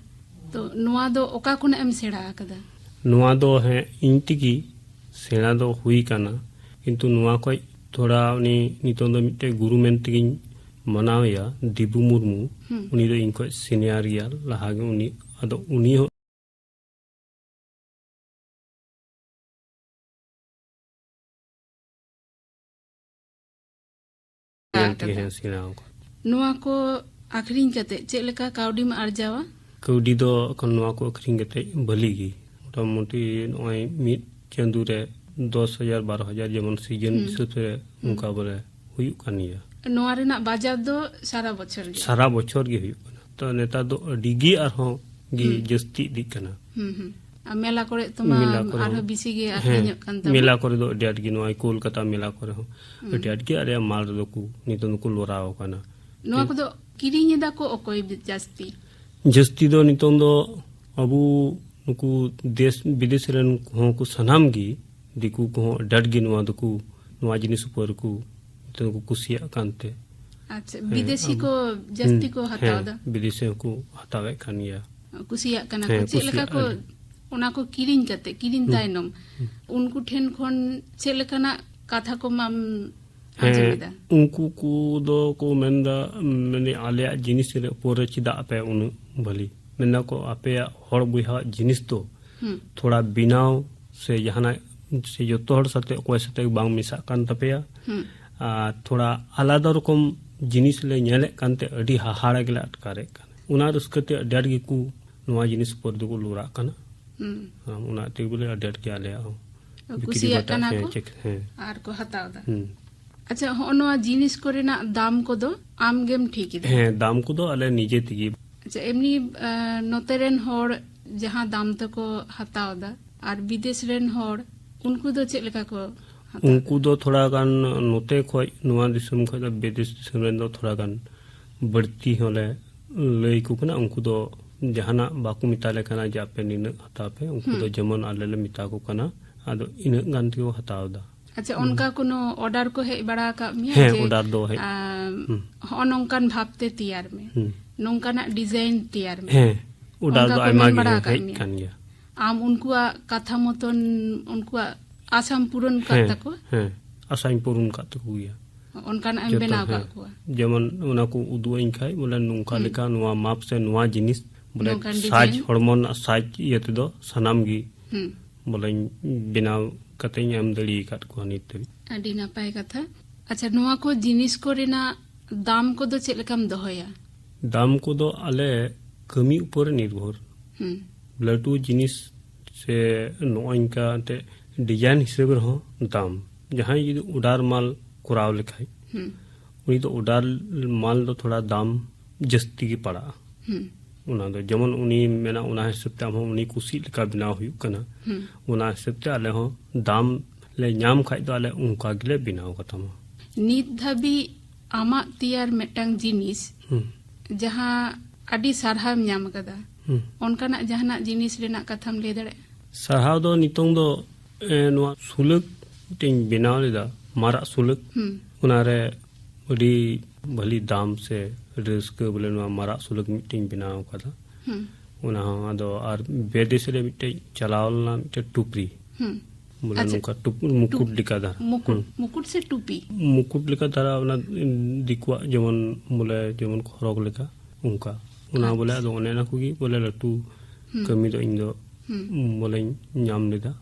ᱛᱚ ᱱᱚᱣᱟ ᱫᱚ ᱚᱠᱟ ᱠᱷᱚᱱᱟᱜ ᱮᱢ ᱥᱮᱬᱟ ᱟᱠᱟᱫᱟ? ᱱᱚᱣᱟ ᱫᱚ, ᱦᱮᱸ, ᱤᱧ ᱛᱮᱜᱮ ᱥᱮᱬᱟ ᱫᱚ ᱦᱩᱭ ᱠᱟᱱᱟ, ᱠᱤᱱᱛᱩ ᱱᱚᱣᱟ ᱠᱷᱚᱡ ᱛᱷᱚᱲᱟ ᱩᱱᱤ ᱱᱤᱛᱚᱝ ᱫᱚ ᱢᱤᱫᱴᱮᱡ ᱜᱩᱨᱩ ᱢᱮᱱ ᱛᱮᱜᱤᱧ ᱢᱟᱱᱟᱣᱮᱭᱟ, ᱫᱤᱵᱩ ᱢᱩᱨᱢᱩ᱾ ᱦᱩᱸ᱾ ᱩᱱᱤ ᱫᱚ ᱤᱧ ᱠᱷᱚᱡ ᱥᱤᱱᱤᱭᱟᱨ ᱜᱮᱭᱟ, ᱞᱟᱦᱟ ᱜᱮ ᱩᱱᱤ, ᱟᱫᱚ ᱩᱱᱤ ᱦᱚᱸ ᱟᱠᱟᱫᱟ᱾ ᱦᱮᱸ, ᱥᱮᱬᱟ ᱟᱠᱟᱫᱟ᱾ ᱱᱚᱣᱟ ᱠᱚ ᱟᱠᱷᱨᱤᱧ ᱠᱟᱛᱮ ᱪᱮᱫ ᱞᱮᱠᱟ ᱠᱟᱹᱣᱰᱤᱢ ᱟᱨᱡᱟᱣᱟ? ᱠᱟᱹᱣᱰᱤ ᱫᱚ ᱮᱠᱷᱚᱱ ᱱᱚᱣᱟ ᱠᱚ ᱟᱹᱠᱷᱨᱤᱧ ᱠᱟᱛᱮ ᱵᱷᱟᱹᱞᱤ ᱜᱮ, ᱢᱚᱴᱟᱢᱩᱴᱤ ᱱᱚᱜᱼᱚᱭ ᱢᱤᱫ ᱪᱟᱸᱫᱳ ᱨᱮ ᱫᱚᱥ ᱦᱟᱡᱟᱨ, ᱵᱟᱨᱚ ᱦᱟᱡᱟᱨ, ᱡᱮᱢᱚᱱ ᱥᱤᱡᱤᱱ ᱦᱩᱸ᱾ ᱦᱤᱥᱟᱹᱵ ᱛᱮ ᱦᱩᱸ᱾ ᱚᱱᱠᱟ ᱵᱚᱞᱮ ᱦᱩᱭᱩᱜ ᱠᱟᱱ ᱜᱮᱭᱟ᱾ ᱱᱚᱣᱟ ᱨᱮᱱᱟᱜ ᱵᱟᱡᱟᱨ ᱫᱚ ᱥᱟᱨᱟ ᱵᱚᱪᱷᱚᱨ ᱜᱮ? ᱥᱟᱨᱟ ᱵᱚᱪᱷᱚᱨ ᱜᱮ ᱦᱩᱭᱩᱜ ᱠᱟᱱᱟ᱾ ᱛᱚ ᱱᱮᱛᱟᱨ ᱫᱚ ᱟᱹᱰᱤ ᱜᱮ ᱟᱨᱦᱚᱸ ᱜᱮ ᱦᱩᱸ᱾ ᱡᱟᱹᱥᱛᱤ ᱤᱫᱤᱜ ᱠᱟᱱᱟ᱾ ᱦᱩᱸ, ᱦᱩᱸ᱾ ᱟᱨ ᱢᱮᱞᱟ ᱠᱚᱨᱮ ᱛᱚ ᱢᱟ ᱢᱮᱞᱟ ᱠᱚᱨᱮ ᱟᱨᱦᱚᱸ ᱦᱚᱸ᱾ ᱵᱮᱥᱤ ᱜᱮ ᱦᱮᱸ, ᱟᱠᱷᱨᱤᱧᱚᱜ ᱠᱟᱱ ᱛᱟᱵᱚᱱ᱾ ᱢᱮᱞᱟ ᱠᱚᱨᱮ ᱫᱚ ᱟᱹᱰᱤ ᱟᱸᱴ ᱜᱮ, ᱱᱚᱣᱟ ᱠᱳᱞᱠᱟᱛᱟ ᱢᱮᱞᱟ ᱠᱚᱨᱮ ᱦᱚᱸ ᱦᱩᱸ᱾ ᱟᱹᱰᱤ ᱟᱸᱴ ᱜᱮ ᱟᱞᱮᱭᱟᱜ ᱢᱟᱞ ᱨᱮᱫᱚ ᱠᱚ ᱱᱤᱛᱚᱝ ᱫᱚᱠᱚ ᱞᱚᱨᱟᱣ ᱟᱠᱟᱱᱟ᱾ ᱱᱚᱣᱟ ᱠᱤᱱ- ᱠᱚᱫᱚ ᱠᱤᱨᱤᱧ ᱮᱫᱟ ᱠᱚ ᱚᱠᱚᱭ ᱡᱟᱹᱥᱛᱤ? ᱡᱟᱹᱥᱛᱤ ᱫᱚ ᱱᱤᱛᱚᱝ ᱫᱚ ᱟᱵᱚ ᱱᱩᱠᱩ ᱫᱮᱥ ᱵᱤᱫᱮᱥ ᱨᱮᱱ ᱦᱚᱸ ᱠᱚ ᱥᱟᱱᱟᱢ ᱜᱮ, ᱫᱤᱠᱩ ᱠᱚᱦᱚᱸ ᱟᱹᱰᱤ ᱟᱸᱴ ᱜᱮ ᱱᱚᱣᱟ ᱫᱚᱠᱚ, ᱱᱚᱣᱟ ᱡᱤᱱᱤᱥ ᱩᱯᱚᱨ ᱠᱚ ᱱᱤᱛᱚᱝ ᱫᱚᱠᱚ ᱠᱩᱥᱤᱭᱟᱜ ᱠᱟᱱᱛᱮ᱾ ᱟᱪᱪᱷᱟ, ᱦᱮᱸ, ᱵᱤᱫᱮᱥᱤ ᱟᱵᱚ-, ᱠᱚ ᱡᱟᱹᱥᱛᱤ ᱦᱩᱸ, ᱠᱚ ᱦᱟᱛᱟᱣ ᱦᱮᱸ, ᱮᱫᱟ? ᱵᱤᱫᱮᱥᱤ ᱦᱚᱸᱠᱚ ᱦᱟᱛᱟᱣᱮᱫ ᱠᱟᱱ ᱜᱮᱭᱟ᱾ ᱠᱩᱥᱤᱭᱟᱜ ᱠᱟᱱᱟ ᱠᱚ᱾ ᱦᱮᱸ, ᱪᱮᱫ ᱞᱮᱠᱟ ᱠᱩᱥᱤᱭᱟᱜ ᱠᱚ ᱠᱟᱱ ᱜᱮᱭᱟ᱾ ᱚᱱᱟ ᱠᱚ ᱠᱤᱨᱤᱧ ᱠᱟᱛᱮ, ᱠᱤᱨᱤᱧ ᱦᱩᱸ, ᱛᱟᱭᱱᱚᱢ ᱦᱩᱸ᱾ ᱩᱱᱠᱩ ᱴᱷᱮᱱ ᱠᱷᱚᱱ ᱪᱮᱫ ᱞᱮᱠᱟᱱᱟᱜ ᱠᱟᱛᱷᱟ ᱠᱚ ᱢᱟᱢ ᱟᱸᱡᱚᱢ ᱦᱮᱸ, ᱮᱫᱟ? ᱩᱱᱠᱩ ᱠᱚ ᱫᱚ ᱠᱚ ᱢᱮᱱᱫᱟ, ᱢᱟᱱᱮ, ᱟᱞᱮᱭᱟᱜ ᱡᱤᱱᱤᱥ ᱨᱮ ᱩᱯᱚᱨ ᱨᱮ ᱪᱮᱫᱟᱜ ᱟᱯᱮ ᱩᱱᱟᱹᱜ ᱵᱷᱟᱹᱞᱤ? ᱢᱮᱱᱫᱟ ᱠᱚ, ᱟᱯᱮᱭᱟᱜ ᱦᱚᱲ ᱵᱚᱭᱦᱟᱣᱟᱜ ᱡᱤᱱᱤᱥ ᱫᱚ ᱦᱩᱸ᱾ ᱛᱷᱚᱲᱟ ᱵᱮᱱᱟᱣ ᱥᱮ ᱡᱟᱦᱟᱱᱟᱜ ᱥᱮ ᱡᱚᱛᱚ ᱦᱚᱲ ᱥᱟᱛᱮ ᱚᱠᱚᱭ ᱥᱟᱛᱮ ᱵᱟᱝ ᱢᱮᱥᱟᱜ ᱠᱟᱱ ᱛᱟᱯᱮᱭᱟ᱾ ᱦᱩᱸ᱾ ᱟᱨ ᱛᱷᱚᱲᱟ ᱟᱞᱟᱫᱟ ᱨᱚᱠᱚᱢ ᱡᱤᱱᱤᱥ ᱞᱮ ᱧᱮᱞᱮᱫ ᱠᱟᱱᱛᱮ ᱟᱹᱰᱤ ᱦᱟᱦᱟᱲᱟ ᱜᱮᱞᱮ ᱟᱴᱠᱟᱨᱮᱫ ᱠᱟᱱᱟ᱾ ᱚᱱᱟ ᱨᱟᱹᱥᱠᱟᱹ ᱛᱮ ᱟᱹᱰᱤ ᱟᱸᱴ ᱜᱮᱠᱚ ᱱᱚᱣᱟ ᱡᱤᱱᱤᱥ ᱩᱯᱚᱨ ᱫᱚᱠᱚ ᱞᱚᱨᱟᱜ ᱠᱟᱱᱟ᱾ ᱦᱩᱸ᱾ ᱟᱢ ᱚᱱᱟ ᱛᱮᱜᱮ ᱵᱚᱞᱮ ᱟᱹᱰᱤ ᱟᱸᱴ ᱜᱮ ᱟᱞᱮᱭᱟᱜ ᱦᱚᱸ ᱵᱤᱠᱨᱤ ᱠᱩᱥᱤᱭᱟᱜ ᱵᱟᱴᱟ, ᱠᱟᱱᱟ ᱦᱮᱸ, ᱠᱚ ᱪᱮᱠ, ᱦᱮᱸ᱾ ᱟᱨ ᱠᱚ ᱦᱟᱛᱟᱣ ᱮᱫᱟ᱾ ᱦᱩᱸ᱾ ᱟᱪᱪᱷᱟ, ᱦᱚᱸᱜᱼᱚ ᱱᱚᱣᱟ ᱡᱤᱱᱤᱥ ᱠᱚᱨᱮᱱᱟᱜ ᱫᱟᱢ ᱠᱚᱫᱚ ᱟᱢ ᱜᱮᱢ ᱴᱷᱤᱠ ᱮᱫᱟ? ᱦᱮᱸ, ᱫᱟᱢ ᱠᱚᱫᱚ ᱟᱞᱮ ᱱᱤᱡᱮ ᱛᱮᱜᱮ᱾ ᱟᱪᱪᱷᱟ, ᱮᱢᱱᱤ, ᱟᱸ, ᱱᱚᱛᱮ ᱨᱮᱱ ᱦᱚᱲ ᱡᱟᱦᱟᱸ ᱫᱟᱢ ᱛᱮᱠᱚ ᱦᱟᱛᱟᱣ ᱮᱫᱟ ᱟᱨ ᱵᱤᱫᱮᱥ ᱨᱮᱱ ᱦᱚᱲ, ᱩᱱᱠᱩ ᱫᱚ ᱪᱮᱫ ᱞᱮᱠᱟ ᱠᱚ ᱦᱟᱛᱟᱣ ᱮᱫᱟ? ᱩᱱᱠᱩ ᱫᱚ ᱛᱷᱚᱲᱟ ᱜᱟᱱ ᱱᱚᱛᱮ ᱠᱷᱚᱡ, ᱱᱚᱣᱟ ᱫᱤᱥᱚᱢ ᱠᱷᱚᱡ ᱫᱚ ᱵᱤᱫᱮᱥ ᱫᱤᱥᱚᱢ ᱨᱮᱱ ᱫᱚ ᱛᱷᱚᱲᱟ ᱜᱟᱱ ᱵᱟᱹᱲᱛᱤ ᱦᱚᱸᱞᱮ ᱞᱟᱹᱭ ᱟᱠᱚ ᱠᱟᱱᱟ᱾ ᱩᱱᱠᱩ ᱫᱚ ᱡᱟᱦᱟᱱᱟᱜ ᱵᱟᱠᱚ ᱢᱮᱛᱟ ᱞᱮ ᱠᱟᱱᱟ ᱡᱮ ᱟᱯᱮ ᱱᱤᱱᱟᱹᱜ ᱦᱟᱛᱟᱣ ᱯᱮ, ᱩᱱᱠᱩ ᱦᱩᱸ᱾ ᱫᱚ ᱡᱮᱢᱚᱱ ᱟᱞᱮ ᱞᱮ ᱢᱮᱛᱟ ᱠᱚ ᱠᱟᱱᱟ, ᱟᱫᱚ ᱤᱱᱟᱹᱜ ᱜᱟᱱ ᱛᱮᱠᱚ ᱦᱟᱛᱟᱣ ᱮᱫᱟ᱾ ᱟᱪᱪᱷᱟ, ᱦᱩᱸ᱾ ᱚᱱᱠᱟ ᱠᱳᱱᱳ order ᱠᱚ ᱦᱮᱡ ᱵᱟᱲᱟ ᱟᱠᱟᱫ ᱢᱮᱭᱟ? ᱦᱮᱸ, ᱡᱮ, order ᱫᱚ ᱦᱮᱡ᱾ ᱟᱢ, ᱦᱩᱸ᱾ ᱦᱚᱸᱜᱼᱚ ᱱᱚᱝᱠᱟᱱ ᱵᱷᱟᱵᱽ ᱛᱮ ᱛᱮᱭᱟᱨ ᱢᱮ, ᱦᱩᱸ᱾ ᱱᱚᱝᱠᱟᱱᱟᱜ design ᱛᱮᱭᱟᱨ ᱢᱮ᱾ ᱦᱮᱸ, order ᱚᱱᱠᱟ ᱫᱚ ᱠᱚ ᱟᱭᱢᱟ ᱢᱮᱱ ᱜᱮ ᱵᱟᱲᱟ ᱟᱠᱟᱫ ᱦᱮᱡ ᱢᱮᱭᱟ? ᱠᱟᱱ ᱜᱮᱭᱟ᱾ ᱟᱢ ᱩᱱᱠᱩᱣᱟᱜ ᱠᱟᱛᱷᱟ ᱢᱚᱛᱚᱱ, ᱩᱱᱠᱩᱣᱟᱜ ᱟᱥᱟᱢ ᱯᱩᱨᱚᱱ ᱠᱟᱜ ᱦᱮᱸ, ᱛᱟᱠᱚᱣᱟ? ᱦᱮᱸ, ᱟᱥᱟᱧ ᱯᱩᱨᱚᱱ ᱠᱟᱜ ᱛᱟᱠᱚ ᱜᱮᱭᱟ᱾ ᱚᱱᱠᱟᱱᱟᱜ ᱮᱢ ᱡᱚᱛᱚ, ᱵᱮᱱᱟᱣ ᱦᱮᱸ᱾ ᱠᱟᱜ ᱠᱚᱣᱟ? ᱡᱮᱢᱚᱱ ᱚᱱᱟ ᱠᱚ ᱩᱫᱩᱜ ᱟᱹᱧ ᱠᱷᱟᱡ, ᱵᱚᱞᱮ, ᱱᱚᱝᱠᱟ ᱦᱩᱸ᱾ ᱞᱮᱠᱟ ᱱᱚᱣᱟ ᱢᱟᱯ ᱥᱮ ᱱᱚᱣᱟ ᱡᱤᱱᱤᱥ, ᱵᱚᱞᱮ, ᱱᱚᱝᱠᱟᱱ ᱥᱟᱡᱽ, design᱾ ᱦᱚᱲᱢᱚ ᱨᱮᱱᱟᱜ ᱥᱟᱡᱽ ᱤᱭᱟᱹ ᱛᱮᱫᱚ ᱥᱟᱱᱟᱢ ᱜᱮ, ᱦᱩᱸ᱾ ᱵᱚᱞᱮᱧ ᱵᱮᱱᱟᱣ ᱠᱟᱛᱮᱧ ᱮᱢ ᱫᱟᱲᱮ ᱟᱠᱟᱫ ᱠᱚᱣᱟ ᱱᱤᱛ ᱫᱷᱟᱹᱵᱤᱡ᱾ ᱟᱹᱰᱤ ᱱᱟᱯᱟᱭ ᱠᱟᱛᱷᱟ᱾ ᱟᱪᱪᱷᱟ, ᱱᱚᱣᱟ ᱠᱚ ᱡᱤᱱᱤᱥ ᱠᱚ ᱨᱮᱱᱟᱜ ᱫᱟᱢ ᱠᱚᱫᱚ ᱪᱮᱫ ᱞᱮᱠᱟᱢ ᱫᱚᱦᱚᱭᱟ? ᱫᱟᱢ ᱠᱚᱫᱚ ᱟᱞᱮ ᱠᱟᱹᱢᱤ ᱩᱯᱚᱨ ᱨᱮ ᱱᱤᱨᱵᱷᱚᱨ᱾ ᱦᱩᱸ᱾ ᱞᱟᱹᱴᱩ ᱡᱤᱱᱤᱥ ᱥᱮ ᱱᱚᱜᱼᱚᱭ ᱱᱚᱝᱠᱟ ᱮᱱᱛᱮᱫ ᱰᱤᱡᱟᱭᱤᱱ ᱦᱤᱥᱟᱹᱵ ᱨᱮᱦᱚᱸ ᱫᱟᱢ᱾ ᱡᱟᱦᱟᱸᱭ ᱡᱩᱫᱤ ᱚᱰᱟᱨ ᱢᱟᱞ ᱠᱚᱨᱟᱣ ᱞᱮᱠᱷᱟᱡ, ᱦᱩᱸ᱾ ᱩᱱᱤ ᱫᱚ ᱚᱰᱟᱨ ᱢᱟᱞ ᱫᱚ ᱛᱷᱚᱲᱟ ᱫᱟᱢ ᱡᱟᱹᱥᱛᱤ ᱜᱮ ᱯᱟᱲᱟᱜᱼᱟ᱾ ᱦᱩᱸ᱾ ᱚᱱᱟ ᱫᱚ ᱡᱮᱢᱚᱱ ᱩᱱᱤ ᱢᱮᱱᱟ, ᱚᱱᱟ ᱦᱤᱥᱟᱹᱵ ᱛᱮ ᱟᱢ ᱦᱚᱸ ᱩᱱᱤ ᱠᱩᱥᱤ ᱞᱮᱠᱟ ᱵᱮᱱᱟᱣ ᱦᱩᱭᱩᱜ ᱠᱟᱱᱟ᱾ ᱦᱩᱸ᱾ ᱚᱱᱟ ᱦᱤᱥᱟᱹᱵ ᱛᱮ ᱟᱞᱮ ᱦᱚᱸ ᱫᱟᱢ ᱞᱮ ᱧᱟᱢ ᱠᱷᱟᱡ ᱫᱚ ᱟᱞᱮ ᱚᱱᱠᱟ ᱜᱮᱞᱮ ᱵᱮᱱᱟᱣ ᱠᱟᱛᱟᱢᱟ᱾ ᱱᱤᱛ ᱫᱷᱟᱹᱵᱤᱡ ᱟᱢᱟᱜ ᱛᱮᱭᱟᱨ ᱢᱤᱫᱴᱟᱝ ᱡᱤᱱᱤᱥ ᱦᱩᱸ᱾ ᱡᱟᱦᱟᱸ ᱟᱹᱰᱤ ᱥᱟᱨᱦᱟᱣ ᱮᱢ ᱧᱟᱢ ᱟᱠᱟᱫᱟ, ᱦᱩᱸ᱾ ᱚᱱᱠᱟᱱᱟᱜ ᱡᱟᱦᱟᱱᱟᱜ ᱡᱤᱱᱤᱥ ᱨᱮᱱᱟᱜ ᱠᱟᱛᱷᱟᱢ ᱞᱟᱹᱭ ᱫᱟᱲᱮᱭᱟᱜᱼᱟ? ᱥᱟᱨᱦᱟᱣ ᱫᱚ ᱱᱤᱛᱚᱝ ᱫᱚ, ᱮ, ᱱᱚᱣᱟ ᱥᱩᱞᱟᱹᱠ ᱢᱤᱫᱴᱮᱱ ᱵᱮᱱᱟᱣ ᱞᱮᱫᱟ, ᱢᱟᱨᱟᱜ ᱥᱩᱞᱟᱹᱠ᱾ ᱦᱩᱸ᱾ ᱚᱱᱟᱨᱮ ᱟᱹᱰᱤ ᱵᱷᱟᱹᱞᱤ ᱫᱟᱢ ᱥᱮ ᱟᱹᱰᱤ ᱨᱟᱹᱥᱠᱟᱹ ᱵᱚᱞᱮ ᱱᱚᱣᱟ ᱢᱟᱨᱟᱜ ᱥᱩᱞᱟᱹᱠ ᱢᱤᱫᱴᱮᱱ ᱵᱮᱱᱟᱣ ᱟᱠᱟᱫᱟ᱾ ᱦᱩᱸ᱾ ᱚᱱᱟ ᱦᱚᱸ ᱟᱫᱚ ᱟᱨ ᱵᱤᱫᱮᱥ ᱨᱮ ᱢᱤᱫᱴᱮᱱ ᱪᱟᱞᱟᱣ ᱞᱮᱱᱟ ᱢᱤᱫᱴᱮᱱ ᱴᱩᱯᱨᱤ᱾ ᱵᱚᱞᱮ ᱟᱪᱪᱷᱟ᱾ ᱱᱚᱝᱠᱟ ᱴᱩᱯ-, ᱢᱩᱠᱩᱴ ᱴᱩᱯ-, ᱞᱮᱠᱟ ᱫᱷᱟᱨᱟ᱾ ᱢᱩᱠᱩᱴ, ᱦᱩᱸ᱾ ᱢᱩᱠᱩᱴ ᱥᱮ ᱴᱩᱯᱤ? ᱢᱩᱠᱩᱴ ᱞᱮᱠᱟ ᱫᱷᱟᱨᱟ, ᱚᱱᱟ ᱫᱤᱠᱩᱣᱟᱜ ᱡᱮᱢᱚᱱ ᱵᱚᱞᱮ ᱡᱮᱢᱚᱱ ᱠᱚ ᱦᱚᱨᱚᱜ ᱞᱮᱠᱟ ᱚᱱᱠᱟ᱾ ᱚᱱᱟ ᱵᱚᱞᱮ ᱟᱪᱪᱷᱟ᱾ ᱟᱫᱚ ᱚᱱᱮ ᱚᱱᱟ ᱠᱚᱜᱮ ᱵᱚᱞᱮ ᱞᱟᱹᱴᱩ ᱦᱩᱸ᱾ ᱠᱟᱹᱢᱤ ᱫᱚ ᱤᱧ ᱫᱚ ᱦᱩᱸ᱾ ᱵᱚᱞᱮᱧ ᱧᱟᱢ ᱞᱮᱫᱟ᱾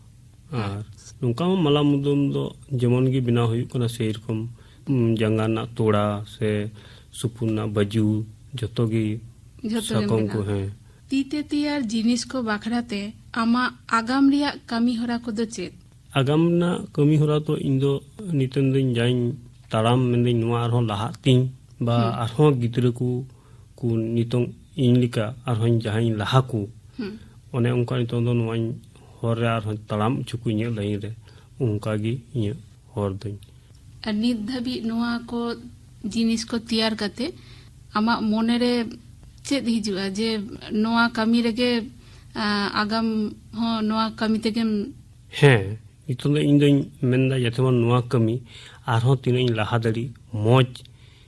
ᱟᱨ ᱟᱪᱪᱷᱟ᱾ ᱱᱚᱝᱠᱟ ᱦᱚᱸ ᱢᱟᱞᱟ ᱢᱩᱫᱟᱹᱢ ᱫᱚ ᱡᱮᱢᱚᱱ ᱜᱮ ᱵᱮᱱᱟᱣ ᱦᱩᱭᱩᱜ ᱠᱟᱱᱟ, ᱥᱮᱭ ᱨᱚᱠᱚᱢ, ᱩᱸ, ᱡᱟᱸᱜᱟ ᱨᱮᱱᱟᱜ ᱛᱚᱲᱟ ᱥᱮ ᱥᱩᱯᱩᱨ ᱨᱮᱱᱟᱜ ᱵᱟᱹᱡᱩ, ᱡᱚᱛᱚ ᱜᱮ ᱡᱚᱛᱚ ᱜᱮᱢ ᱥᱟᱠᱚᱢ ᱠᱚ, ᱵᱮᱱᱟᱣᱟ᱾ ᱦᱮᱸ᱾ ᱛᱤ ᱛᱮ ᱛᱮᱭᱟᱨ ᱡᱤᱱᱤᱥ ᱠᱚ ᱵᱟᱠᱷᱨᱟ ᱛᱮ ᱟᱢᱟᱜ ᱟᱜᱟᱢ ᱨᱮᱭᱟᱜ ᱠᱟᱹᱢᱤ ᱦᱚᱨᱟ ᱠᱚᱫᱚ ᱪᱮᱫ? ᱟᱜᱟᱢ ᱨᱮᱱᱟᱜ ᱠᱟᱹᱢᱤ ᱦᱚᱨᱟ ᱫᱚ ᱤᱧ ᱫᱚ ᱱᱤᱛᱚᱝ ᱫᱚᱧ ᱡᱟᱧ ᱛᱟᱲᱟᱢ ᱢᱮᱱᱫᱟᱹᱧ ᱱᱚᱣᱟ ᱟᱨᱦᱚᱸ ᱞᱟᱦᱟᱜ ᱛᱤᱧ ᱵᱟ ᱦᱩᱸ᱾ ᱟᱨᱦᱚᱸ ᱜᱤᱫᱽᱨᱟᱹ ᱠᱚ, ᱠᱚ ᱱᱤᱛᱚᱝ ᱤᱧ ᱞᱮᱠᱟ ᱟᱨᱦᱚᱸ ᱡᱟᱦᱟᱸᱧ ᱞᱟᱦᱟ ᱠᱚ, ᱦᱩᱸ᱾ ᱚᱱᱮ ᱚᱱᱠᱟ ᱱᱤᱛᱚᱝ ᱫᱚ ᱱᱚᱣᱟᱧ ᱦᱚᱨ ᱨᱮ ᱟᱨᱦᱚᱸ ᱛᱟᱲᱟᱢ ᱦᱚᱪᱚ ᱠᱚ ᱤᱧᱟᱹᱜ ᱞᱟᱭᱤᱱ ᱨᱮ, ᱚᱱᱠᱟ ᱜᱮ ᱤᱧᱟᱹᱜ ᱦᱚᱨ ᱫᱚᱧ᱾ ᱟᱨ ᱱᱤᱛ ᱫᱷᱟᱹᱵᱤᱡ ᱱᱚᱣᱟ ᱠᱚ ᱡᱤᱱᱤᱥ ᱠᱚ ᱛᱮᱭᱟᱨ ᱠᱟᱛᱮ ᱟᱢᱟᱜ ᱢᱚᱱᱮ ᱨᱮ ᱪᱮᱫ ᱦᱤᱡᱩᱜᱼᱟ ᱡᱮ ᱱᱚᱣᱟ ᱠᱟᱹᱢᱤ ᱨᱮᱜᱮ, ᱟ, ᱟᱜᱟᱢ ᱦᱚᱸ ᱱᱚᱣᱟ ᱠᱟᱹᱢᱤ ᱛᱮᱜᱮᱢ? ᱦᱮᱸ, ᱱᱤᱛᱚᱝ ᱫᱚ ᱤᱧ ᱫᱚᱧ ᱢᱮᱱᱫᱟ ᱡᱟᱛᱮ ᱵᱚᱱ ᱱᱚᱣᱟ ᱠᱟᱹᱢᱤ ᱟᱨᱦᱚᱸ ᱛᱤᱱᱟᱹᱜ ᱤᱧ ᱞᱟᱦᱟ ᱫᱟᱲᱮᱜ, ᱢᱚᱡᱽ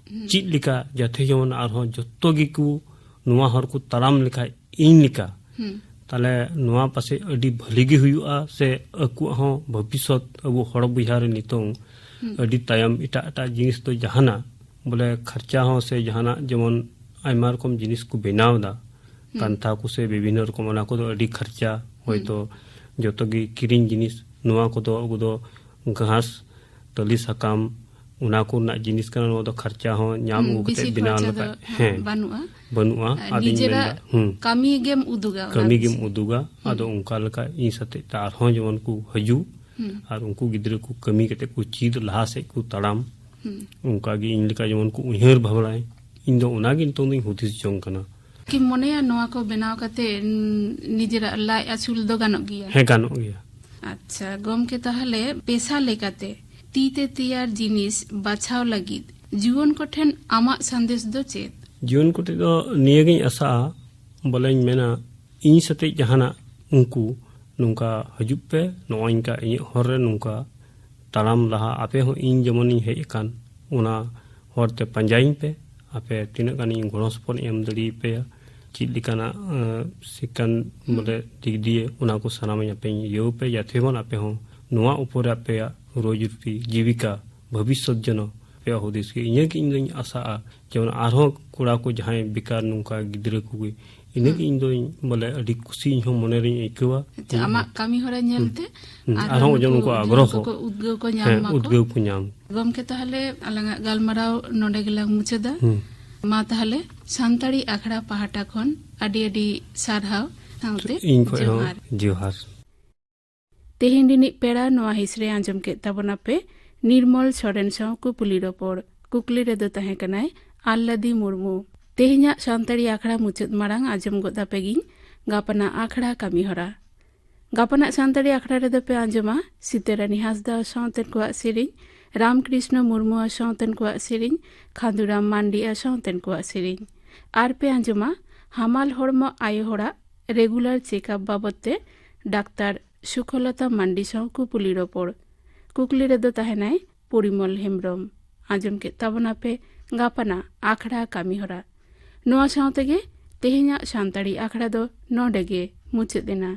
ᱦᱩᱸ᱾ ᱪᱮᱫ ᱞᱮᱠᱟ ᱡᱟᱛᱮ ᱡᱮᱢᱚᱱ ᱟᱨᱦᱚᱸ ᱡᱚᱛᱚ ᱜᱮᱠᱚ ᱱᱚᱣᱟ ᱦᱚᱨ ᱠᱚ ᱛᱟᱲᱟᱢ ᱞᱮᱠᱷᱟᱡ ᱤᱧ ᱞᱮᱠᱟ, ᱦᱩᱸ᱾ ᱛᱟᱦᱞᱮ ᱱᱚᱣᱟ ᱯᱟᱥᱮᱡ ᱟᱹᱰᱤ ᱵᱷᱟᱹᱞᱤ ᱜᱮ ᱦᱩᱭᱩᱜᱼᱟ, ᱥᱮ ᱟᱠᱚᱣᱟᱜ ᱦᱚᱸ ᱵᱷᱚᱵᱤᱥᱥᱚᱛ ᱟᱵᱚ ᱦᱚᱲ ᱵᱚᱭᱦᱟ ᱨᱮ ᱱᱤᱛᱚᱝ ᱦᱩᱸ᱾ ᱟᱹᱰᱤ ᱛᱟᱭᱚᱢ᱾ ᱮᱴᱟᱜ ᱮᱴᱟᱜ ᱡᱤᱱᱤᱥ ᱫᱚ ᱡᱟᱦᱟᱱᱟᱜ ᱵᱚᱞᱮ ᱠᱷᱟᱨᱪᱟ ᱦᱚᱸ ᱥᱮ ᱡᱟᱦᱟᱱᱟᱜ ᱡᱮᱢᱚᱱ ᱟᱭᱢᱟ ᱨᱚᱠᱚᱢ ᱡᱤᱱᱤᱥ ᱠᱚ ᱵᱮᱱᱟᱣ ᱮᱫᱟ, ᱦᱩᱸ᱾ ᱠᱟᱱᱛᱷᱟ ᱠᱚ ᱥᱮ ᱵᱤᱵᱷᱤᱱᱱᱚ ᱨᱚᱠᱚᱢ, ᱚᱱᱟ ᱠᱚᱫᱚ ᱟᱹᱰᱤ ᱠᱷᱟᱨᱪᱟ᱾ ᱦᱩᱸ᱾ ᱦᱚᱭᱛᱚ ᱡᱚᱛᱚ ᱜᱮ ᱠᱤᱨᱤᱧ ᱡᱤᱱᱤᱥ, ᱱᱚᱣᱟ ᱠᱚᱫᱚ ᱟᱵᱚ ᱫᱚ ᱜᱷᱟᱥ, ᱛᱟᱞᱤ ᱥᱟᱠᱟᱢ, ᱚᱱᱟ ᱠᱚ ᱨᱮᱱᱟᱜ ᱡᱤᱱᱤᱥ ᱠᱟᱱᱟ, ᱱᱚᱣᱟ ᱫᱚ ᱠᱷᱟᱨᱪᱟ ᱦᱚᱸ ᱧᱟᱢ ᱦᱩᱸ, ᱟᱹᱜᱩ ᱠᱟᱛᱮ ᱵᱮᱥᱤ ᱵᱮᱱᱟᱣ ᱠᱷᱚᱨᱪᱟ ᱞᱮᱠᱷᱟᱡ, ᱫᱚ, ᱦᱮᱸ, ᱵᱟᱹᱱᱩᱜᱼᱟ᱾ ᱵᱟᱹᱱᱩᱜᱼᱟ᱾ ᱟᱨ ᱟᱫᱚᱧ ᱱᱤᱡᱮᱨᱟᱜ ᱢᱮᱱᱫᱟ, ᱦᱩᱸ, ᱠᱟᱹᱢᱤ ᱜᱮᱢ ᱩᱫᱩᱜᱟ ᱚᱱᱟ ᱠᱟᱹᱢᱤ ᱜᱮᱢ ᱵᱤᱥᱚᱭ᱾ ᱩᱫᱩᱜᱟ᱾ ᱦᱩᱸ᱾ ᱟᱫᱚ ᱚᱱᱠᱟ ᱞᱮᱠᱟ ᱤᱧ ᱥᱟᱛᱮᱜ ᱛᱮ ᱟᱨᱦᱚᱸ ᱡᱮᱢᱚᱱ ᱠᱚ ᱦᱤᱡᱩᱜ, ᱦᱩᱸ᱾ ᱟᱨ ᱩᱱᱠᱩ ᱜᱤᱫᱽᱨᱟᱹ ᱠᱚ ᱠᱟᱹᱢᱤ ᱠᱟᱛᱮ ᱠᱚ ᱪᱮᱫ, ᱞᱟᱦᱟ ᱥᱮᱫ ᱠᱚ ᱛᱟᱲᱟᱢ, ᱦᱩᱸ᱾ ᱚᱱᱠᱟ ᱜᱮ ᱤᱧ ᱞᱮᱠᱟ ᱡᱮᱢᱚᱱ ᱠᱚ ᱩᱭᱦᱟᱹᱨ ᱵᱷᱟᱵᱽᱱᱟᱭ, ᱤᱧ ᱫᱚ ᱚᱱᱟ ᱜᱮ ᱱᱤᱛᱚᱝ ᱫᱚᱧ ᱦᱩᱫᱤᱥ ᱡᱚᱝ ᱠᱟᱱᱟ᱾ ᱠᱤᱢ ᱢᱚᱱᱮᱭᱟ ᱱᱚᱣᱟ ᱠᱚ ᱵᱮᱱᱟᱣ ᱠᱟᱛᱮ, ᱩᱸ, ᱱᱤᱡᱮᱨᱟᱜ ᱞᱟᱡ ᱟᱹᱥᱩᱞ ᱫᱚ ᱜᱟᱱᱚᱜ ᱜᱮᱭᱟ? ᱦᱮᱸ, ᱜᱟᱱᱚᱜ ᱜᱮᱭᱟ᱾ ᱟᱪᱪᱷᱟ, ᱜᱚᱢᱠᱮ, ᱛᱟᱦᱚᱞᱮ ᱯᱮᱥᱟ ᱞᱮᱠᱟᱛᱮ ᱛᱤ ᱛᱮ ᱛᱮᱭᱟᱨ ᱡᱤᱱᱤᱥ ᱵᱟᱪᱷᱟᱣ ᱞᱟᱹᱜᱤᱫ ᱡᱩᱣᱟᱹᱱ ᱠᱚᱴᱷᱮᱱ ᱟᱢᱟᱜ ᱥᱟᱸᱫᱮᱥ ᱫᱚ ᱪᱮᱫ? ᱡᱩᱣᱟᱹᱱ ᱠᱚᱴᱷᱮᱱ ᱫᱚ ᱱᱤᱭᱟᱹᱜᱤᱧ ᱟᱥᱟᱜᱼᱟ, ᱵᱚᱞᱮᱧ ᱢᱮᱱᱟ, ᱤᱧ ᱥᱟᱛᱮᱜ ᱡᱟᱦᱟᱱᱟᱜ ᱩᱱᱠᱩ ᱱᱚᱝᱠᱟ ᱦᱤᱡᱩᱜ ᱯᱮ, ᱱᱚᱜᱼᱚᱭ ᱱᱚᱝᱠᱟ ᱤᱧᱟᱹᱜ ᱦᱚᱨ ᱨᱮ ᱱᱚᱝᱠᱟ ᱛᱟᱲᱟᱢ ᱞᱟᱦᱟ, ᱟᱯᱮ ᱦᱚᱸ ᱤᱧ ᱡᱮᱢᱚᱱᱤᱧ ᱦᱮᱡ ᱟᱠᱟᱱ, ᱚᱱᱟ ᱦᱚᱨ ᱛᱮ ᱯᱟᱸᱡᱟᱭᱤᱧ ᱯᱮ, ᱟᱯᱮ ᱛᱤᱱᱟᱹᱜ ᱜᱟᱱᱤᱧ ᱜᱚᱲᱚ ᱥᱚᱯᱚᱦᱚᱫ ᱤᱧ ᱮᱢ ᱫᱟᱲᱮᱭᱟᱯᱮᱭᱟ, ᱪᱮᱫ ᱞᱮᱠᱟᱱᱟᱜ, ᱮᱸ, ᱥᱤᱠᱷᱟᱱ ᱦᱩᱸ᱾ ᱵᱚᱞᱮ ᱫᱤᱠ ᱫᱤᱭᱮ, ᱚᱱᱟ ᱠᱚ ᱥᱟᱱᱟᱢᱟᱜ ᱟᱯᱮᱧ ᱤᱭᱟᱹᱣ ᱯᱮ, ᱡᱟᱛᱮ ᱡᱮᱢᱚᱱ ᱟᱯᱮ ᱦᱚᱸ ᱱᱚᱣᱟ ᱩᱯᱚᱨᱮ ᱟᱯᱮᱭᱟᱜ ᱨᱳᱡᱽ ᱨᱩᱴᱤ, ᱡᱤᱵᱤᱠᱟ, ᱵᱷᱚᱵᱤᱥᱥᱚᱛ ᱡᱮᱱᱚ ᱟᱯᱮᱭᱟᱜ ᱦᱩᱫᱤᱥ ᱜᱮ᱾ ᱤᱱᱟᱹᱜᱮ ᱤᱧ ᱫᱚᱧ ᱟᱥᱟᱜᱼᱟ, ᱡᱮᱢᱚᱱ ᱟᱨᱦᱚᱸ ᱠᱚᱲᱟ ᱠᱚ ᱡᱟᱦᱟᱸᱭ ᱵᱮᱠᱟᱨ ᱱᱚᱝᱠᱟ ᱜᱤᱫᱽᱨᱟᱹ ᱠᱚᱜᱮ, ᱤᱱᱟᱹᱜᱮ ᱦᱩᱸ᱾ ᱤᱧ ᱫᱚᱧ ᱵᱚᱞᱮ ᱟᱹᱰᱤ ᱠᱩᱥᱤ ᱤᱧ ᱦᱚᱸ ᱢᱚᱱᱮ ᱨᱤᱧ ᱟᱹᱭᱠᱟᱹᱣᱟ᱾ ᱟᱪᱪᱷᱟ, ᱦᱩᱸ᱾ ᱟᱢᱟᱜ ᱠᱟᱹᱢᱤ ᱦᱚᱨᱟ ᱧᱮᱞ ᱦᱩᱸ᱾ ᱛᱮ ᱦᱩᱸ᱾ ᱟᱨᱦᱚᱸ ᱟᱨᱦᱚᱸ ᱡᱮᱢᱚᱱ ᱱᱩᱠᱩ ᱱᱩᱠᱩ ᱡᱩᱣᱟᱹᱱ ᱟᱜᱽᱨᱚᱦᱚ᱾ ᱠᱚᱠᱚ ᱩᱫᱽᱜᱟᱹᱣ ᱠᱚ ᱧᱟᱢ ᱦᱮᱸ, ᱢᱟᱠᱚ᱾ ᱩᱫᱽᱜᱟᱹᱣ ᱠᱚ ᱧᱟᱢ᱾ ᱜᱚᱢᱠᱮ, ᱛᱟᱦᱚᱞᱮ ᱟᱞᱟᱝᱟᱜ ᱜᱟᱞᱢᱟᱨᱟᱣ ᱱᱚᱰᱮ ᱜᱮᱞᱟᱝ ᱢᱩᱪᱟᱹᱫᱟ᱾ ᱦᱩᱸ᱾ ᱢᱟ ᱛᱟᱦᱚᱞᱮ ᱥᱟᱱᱛᱟᱲᱤ ᱟᱠᱷᱲᱟ ᱯᱟᱦᱴᱟ ᱠᱷᱚᱱ ᱟᱹᱰᱤ ᱟᱹᱰᱤ ᱥᱟᱨᱦᱟᱣ, ᱥᱟᱶᱛᱮ ᱤᱧ ᱠᱷᱚᱡ ᱦᱚᱸ ᱡᱚᱦᱟᱨ᱾ ᱡᱚᱦᱟᱨ᱾ ᱛᱮᱦᱮᱧ ᱨᱤᱱᱤᱡ ᱯᱮᱲᱟ ᱱᱚᱣᱟ ᱦᱤᱸᱥ ᱨᱮ ᱟᱸᱡᱚᱢ ᱠᱮᱫ ᱛᱟᱵᱚᱱᱟᱯᱮ ᱱᱤᱨᱢᱚᱞ ᱥᱚᱨᱮᱱ ᱥᱟᱶ ᱠᱩᱯᱩᱞᱤ ᱨᱚᱯᱚᱲ᱾ ᱠᱩᱠᱞᱤ ᱨᱮᱫᱚ ᱛᱟᱦᱮᱸ ᱠᱟᱱᱟᱭ ᱟᱞᱞᱟᱫᱤ ᱢᱩᱨᱢᱩ᱾ ᱛᱮᱦᱮᱧᱟᱜ ᱥᱟᱱᱛᱟᱲᱤ ᱟᱠᱷᱲᱟ ᱢᱩᱪᱟᱹᱫ ᱢᱟᱲᱟᱝ ᱟᱸᱡᱚᱢ ᱜᱚᱫ ᱟᱯᱮ ᱜᱤᱧ ᱜᱟᱯᱟᱱᱟᱜ ᱟᱠᱷᱲᱟ ᱠᱟᱹᱢᱤ ᱦᱚᱨᱟ᱾ ᱜᱟᱯᱟᱱᱟᱜ ᱥᱟᱱᱛᱟᱲᱤ ᱟᱠᱷᱲᱟ ᱨᱮᱫᱚ ᱯᱮ ᱟᱸᱡᱚᱢᱟ ᱥᱤᱛᱟᱹᱨᱟᱱᱤ ᱦᱟᱸᱥᱫᱟ ᱥᱟᱶᱛᱮᱱ ᱠᱚᱣᱟᱜ ᱥᱮᱨᱮᱧ, ᱨᱟᱢᱠᱨᱤᱥᱱᱚ ᱢᱩᱨᱢᱩ ᱥᱟᱶᱛᱮᱱ ᱠᱚᱣᱟᱜ ᱥᱮᱨᱮᱧ, ᱠᱷᱟᱸᱫᱩᱨᱟᱢ ᱢᱟᱱᱰᱤ ᱥᱟᱶᱛᱮᱱ ᱠᱚᱣᱟᱜ ᱥᱮᱨᱮᱧ᱾ ᱟᱨ ᱯᱮ ᱟᱸᱡᱚᱢᱟ ᱦᱟᱢᱟᱞ ᱦᱚᱲᱢᱚ ᱟᱭᱳ ᱦᱚᱲᱟᱜ ᱨᱮᱜᱩᱞᱟᱨ ᱪᱮᱠᱟᱯ ᱵᱟᱵᱚᱫ ᱛᱮ ᱰᱟᱠᱛᱟᱨ ᱥᱩᱠᱷᱚᱞᱚᱛᱟ ᱢᱟᱱᱰᱤ ᱥᱟᱶ ᱠᱩᱯᱩᱞᱤ ᱨᱚᱯᱚᱲ᱾ ᱠᱩᱠᱞᱤ ᱨᱮᱫᱚ ᱛᱟᱦᱮᱱᱟᱭ ᱯᱚᱨᱤᱢᱚᱞ ᱦᱮᱢᱵᱽᱨᱚᱢ᱾ ᱟᱸᱡᱚᱢ ᱠᱮᱫ ᱛᱟᱵᱚᱱᱟᱯᱮ ᱜᱟᱯᱟᱱᱟᱜ ᱟᱠᱷᱲᱟ ᱠᱟᱹᱢᱤ ᱦᱚᱨᱟ᱾ ᱱᱚᱣᱟ ᱥᱟᱶ ᱛᱮᱜᱮ ᱛᱮᱦᱮᱧᱟᱜ ᱥᱟᱱᱛᱟᱲᱤ ᱟᱠᱷᱲᱟ ᱫᱚ ᱱᱚᱰᱮ ᱜᱮ ᱢᱩᱪᱟᱹᱫ ᱮᱱᱟ᱾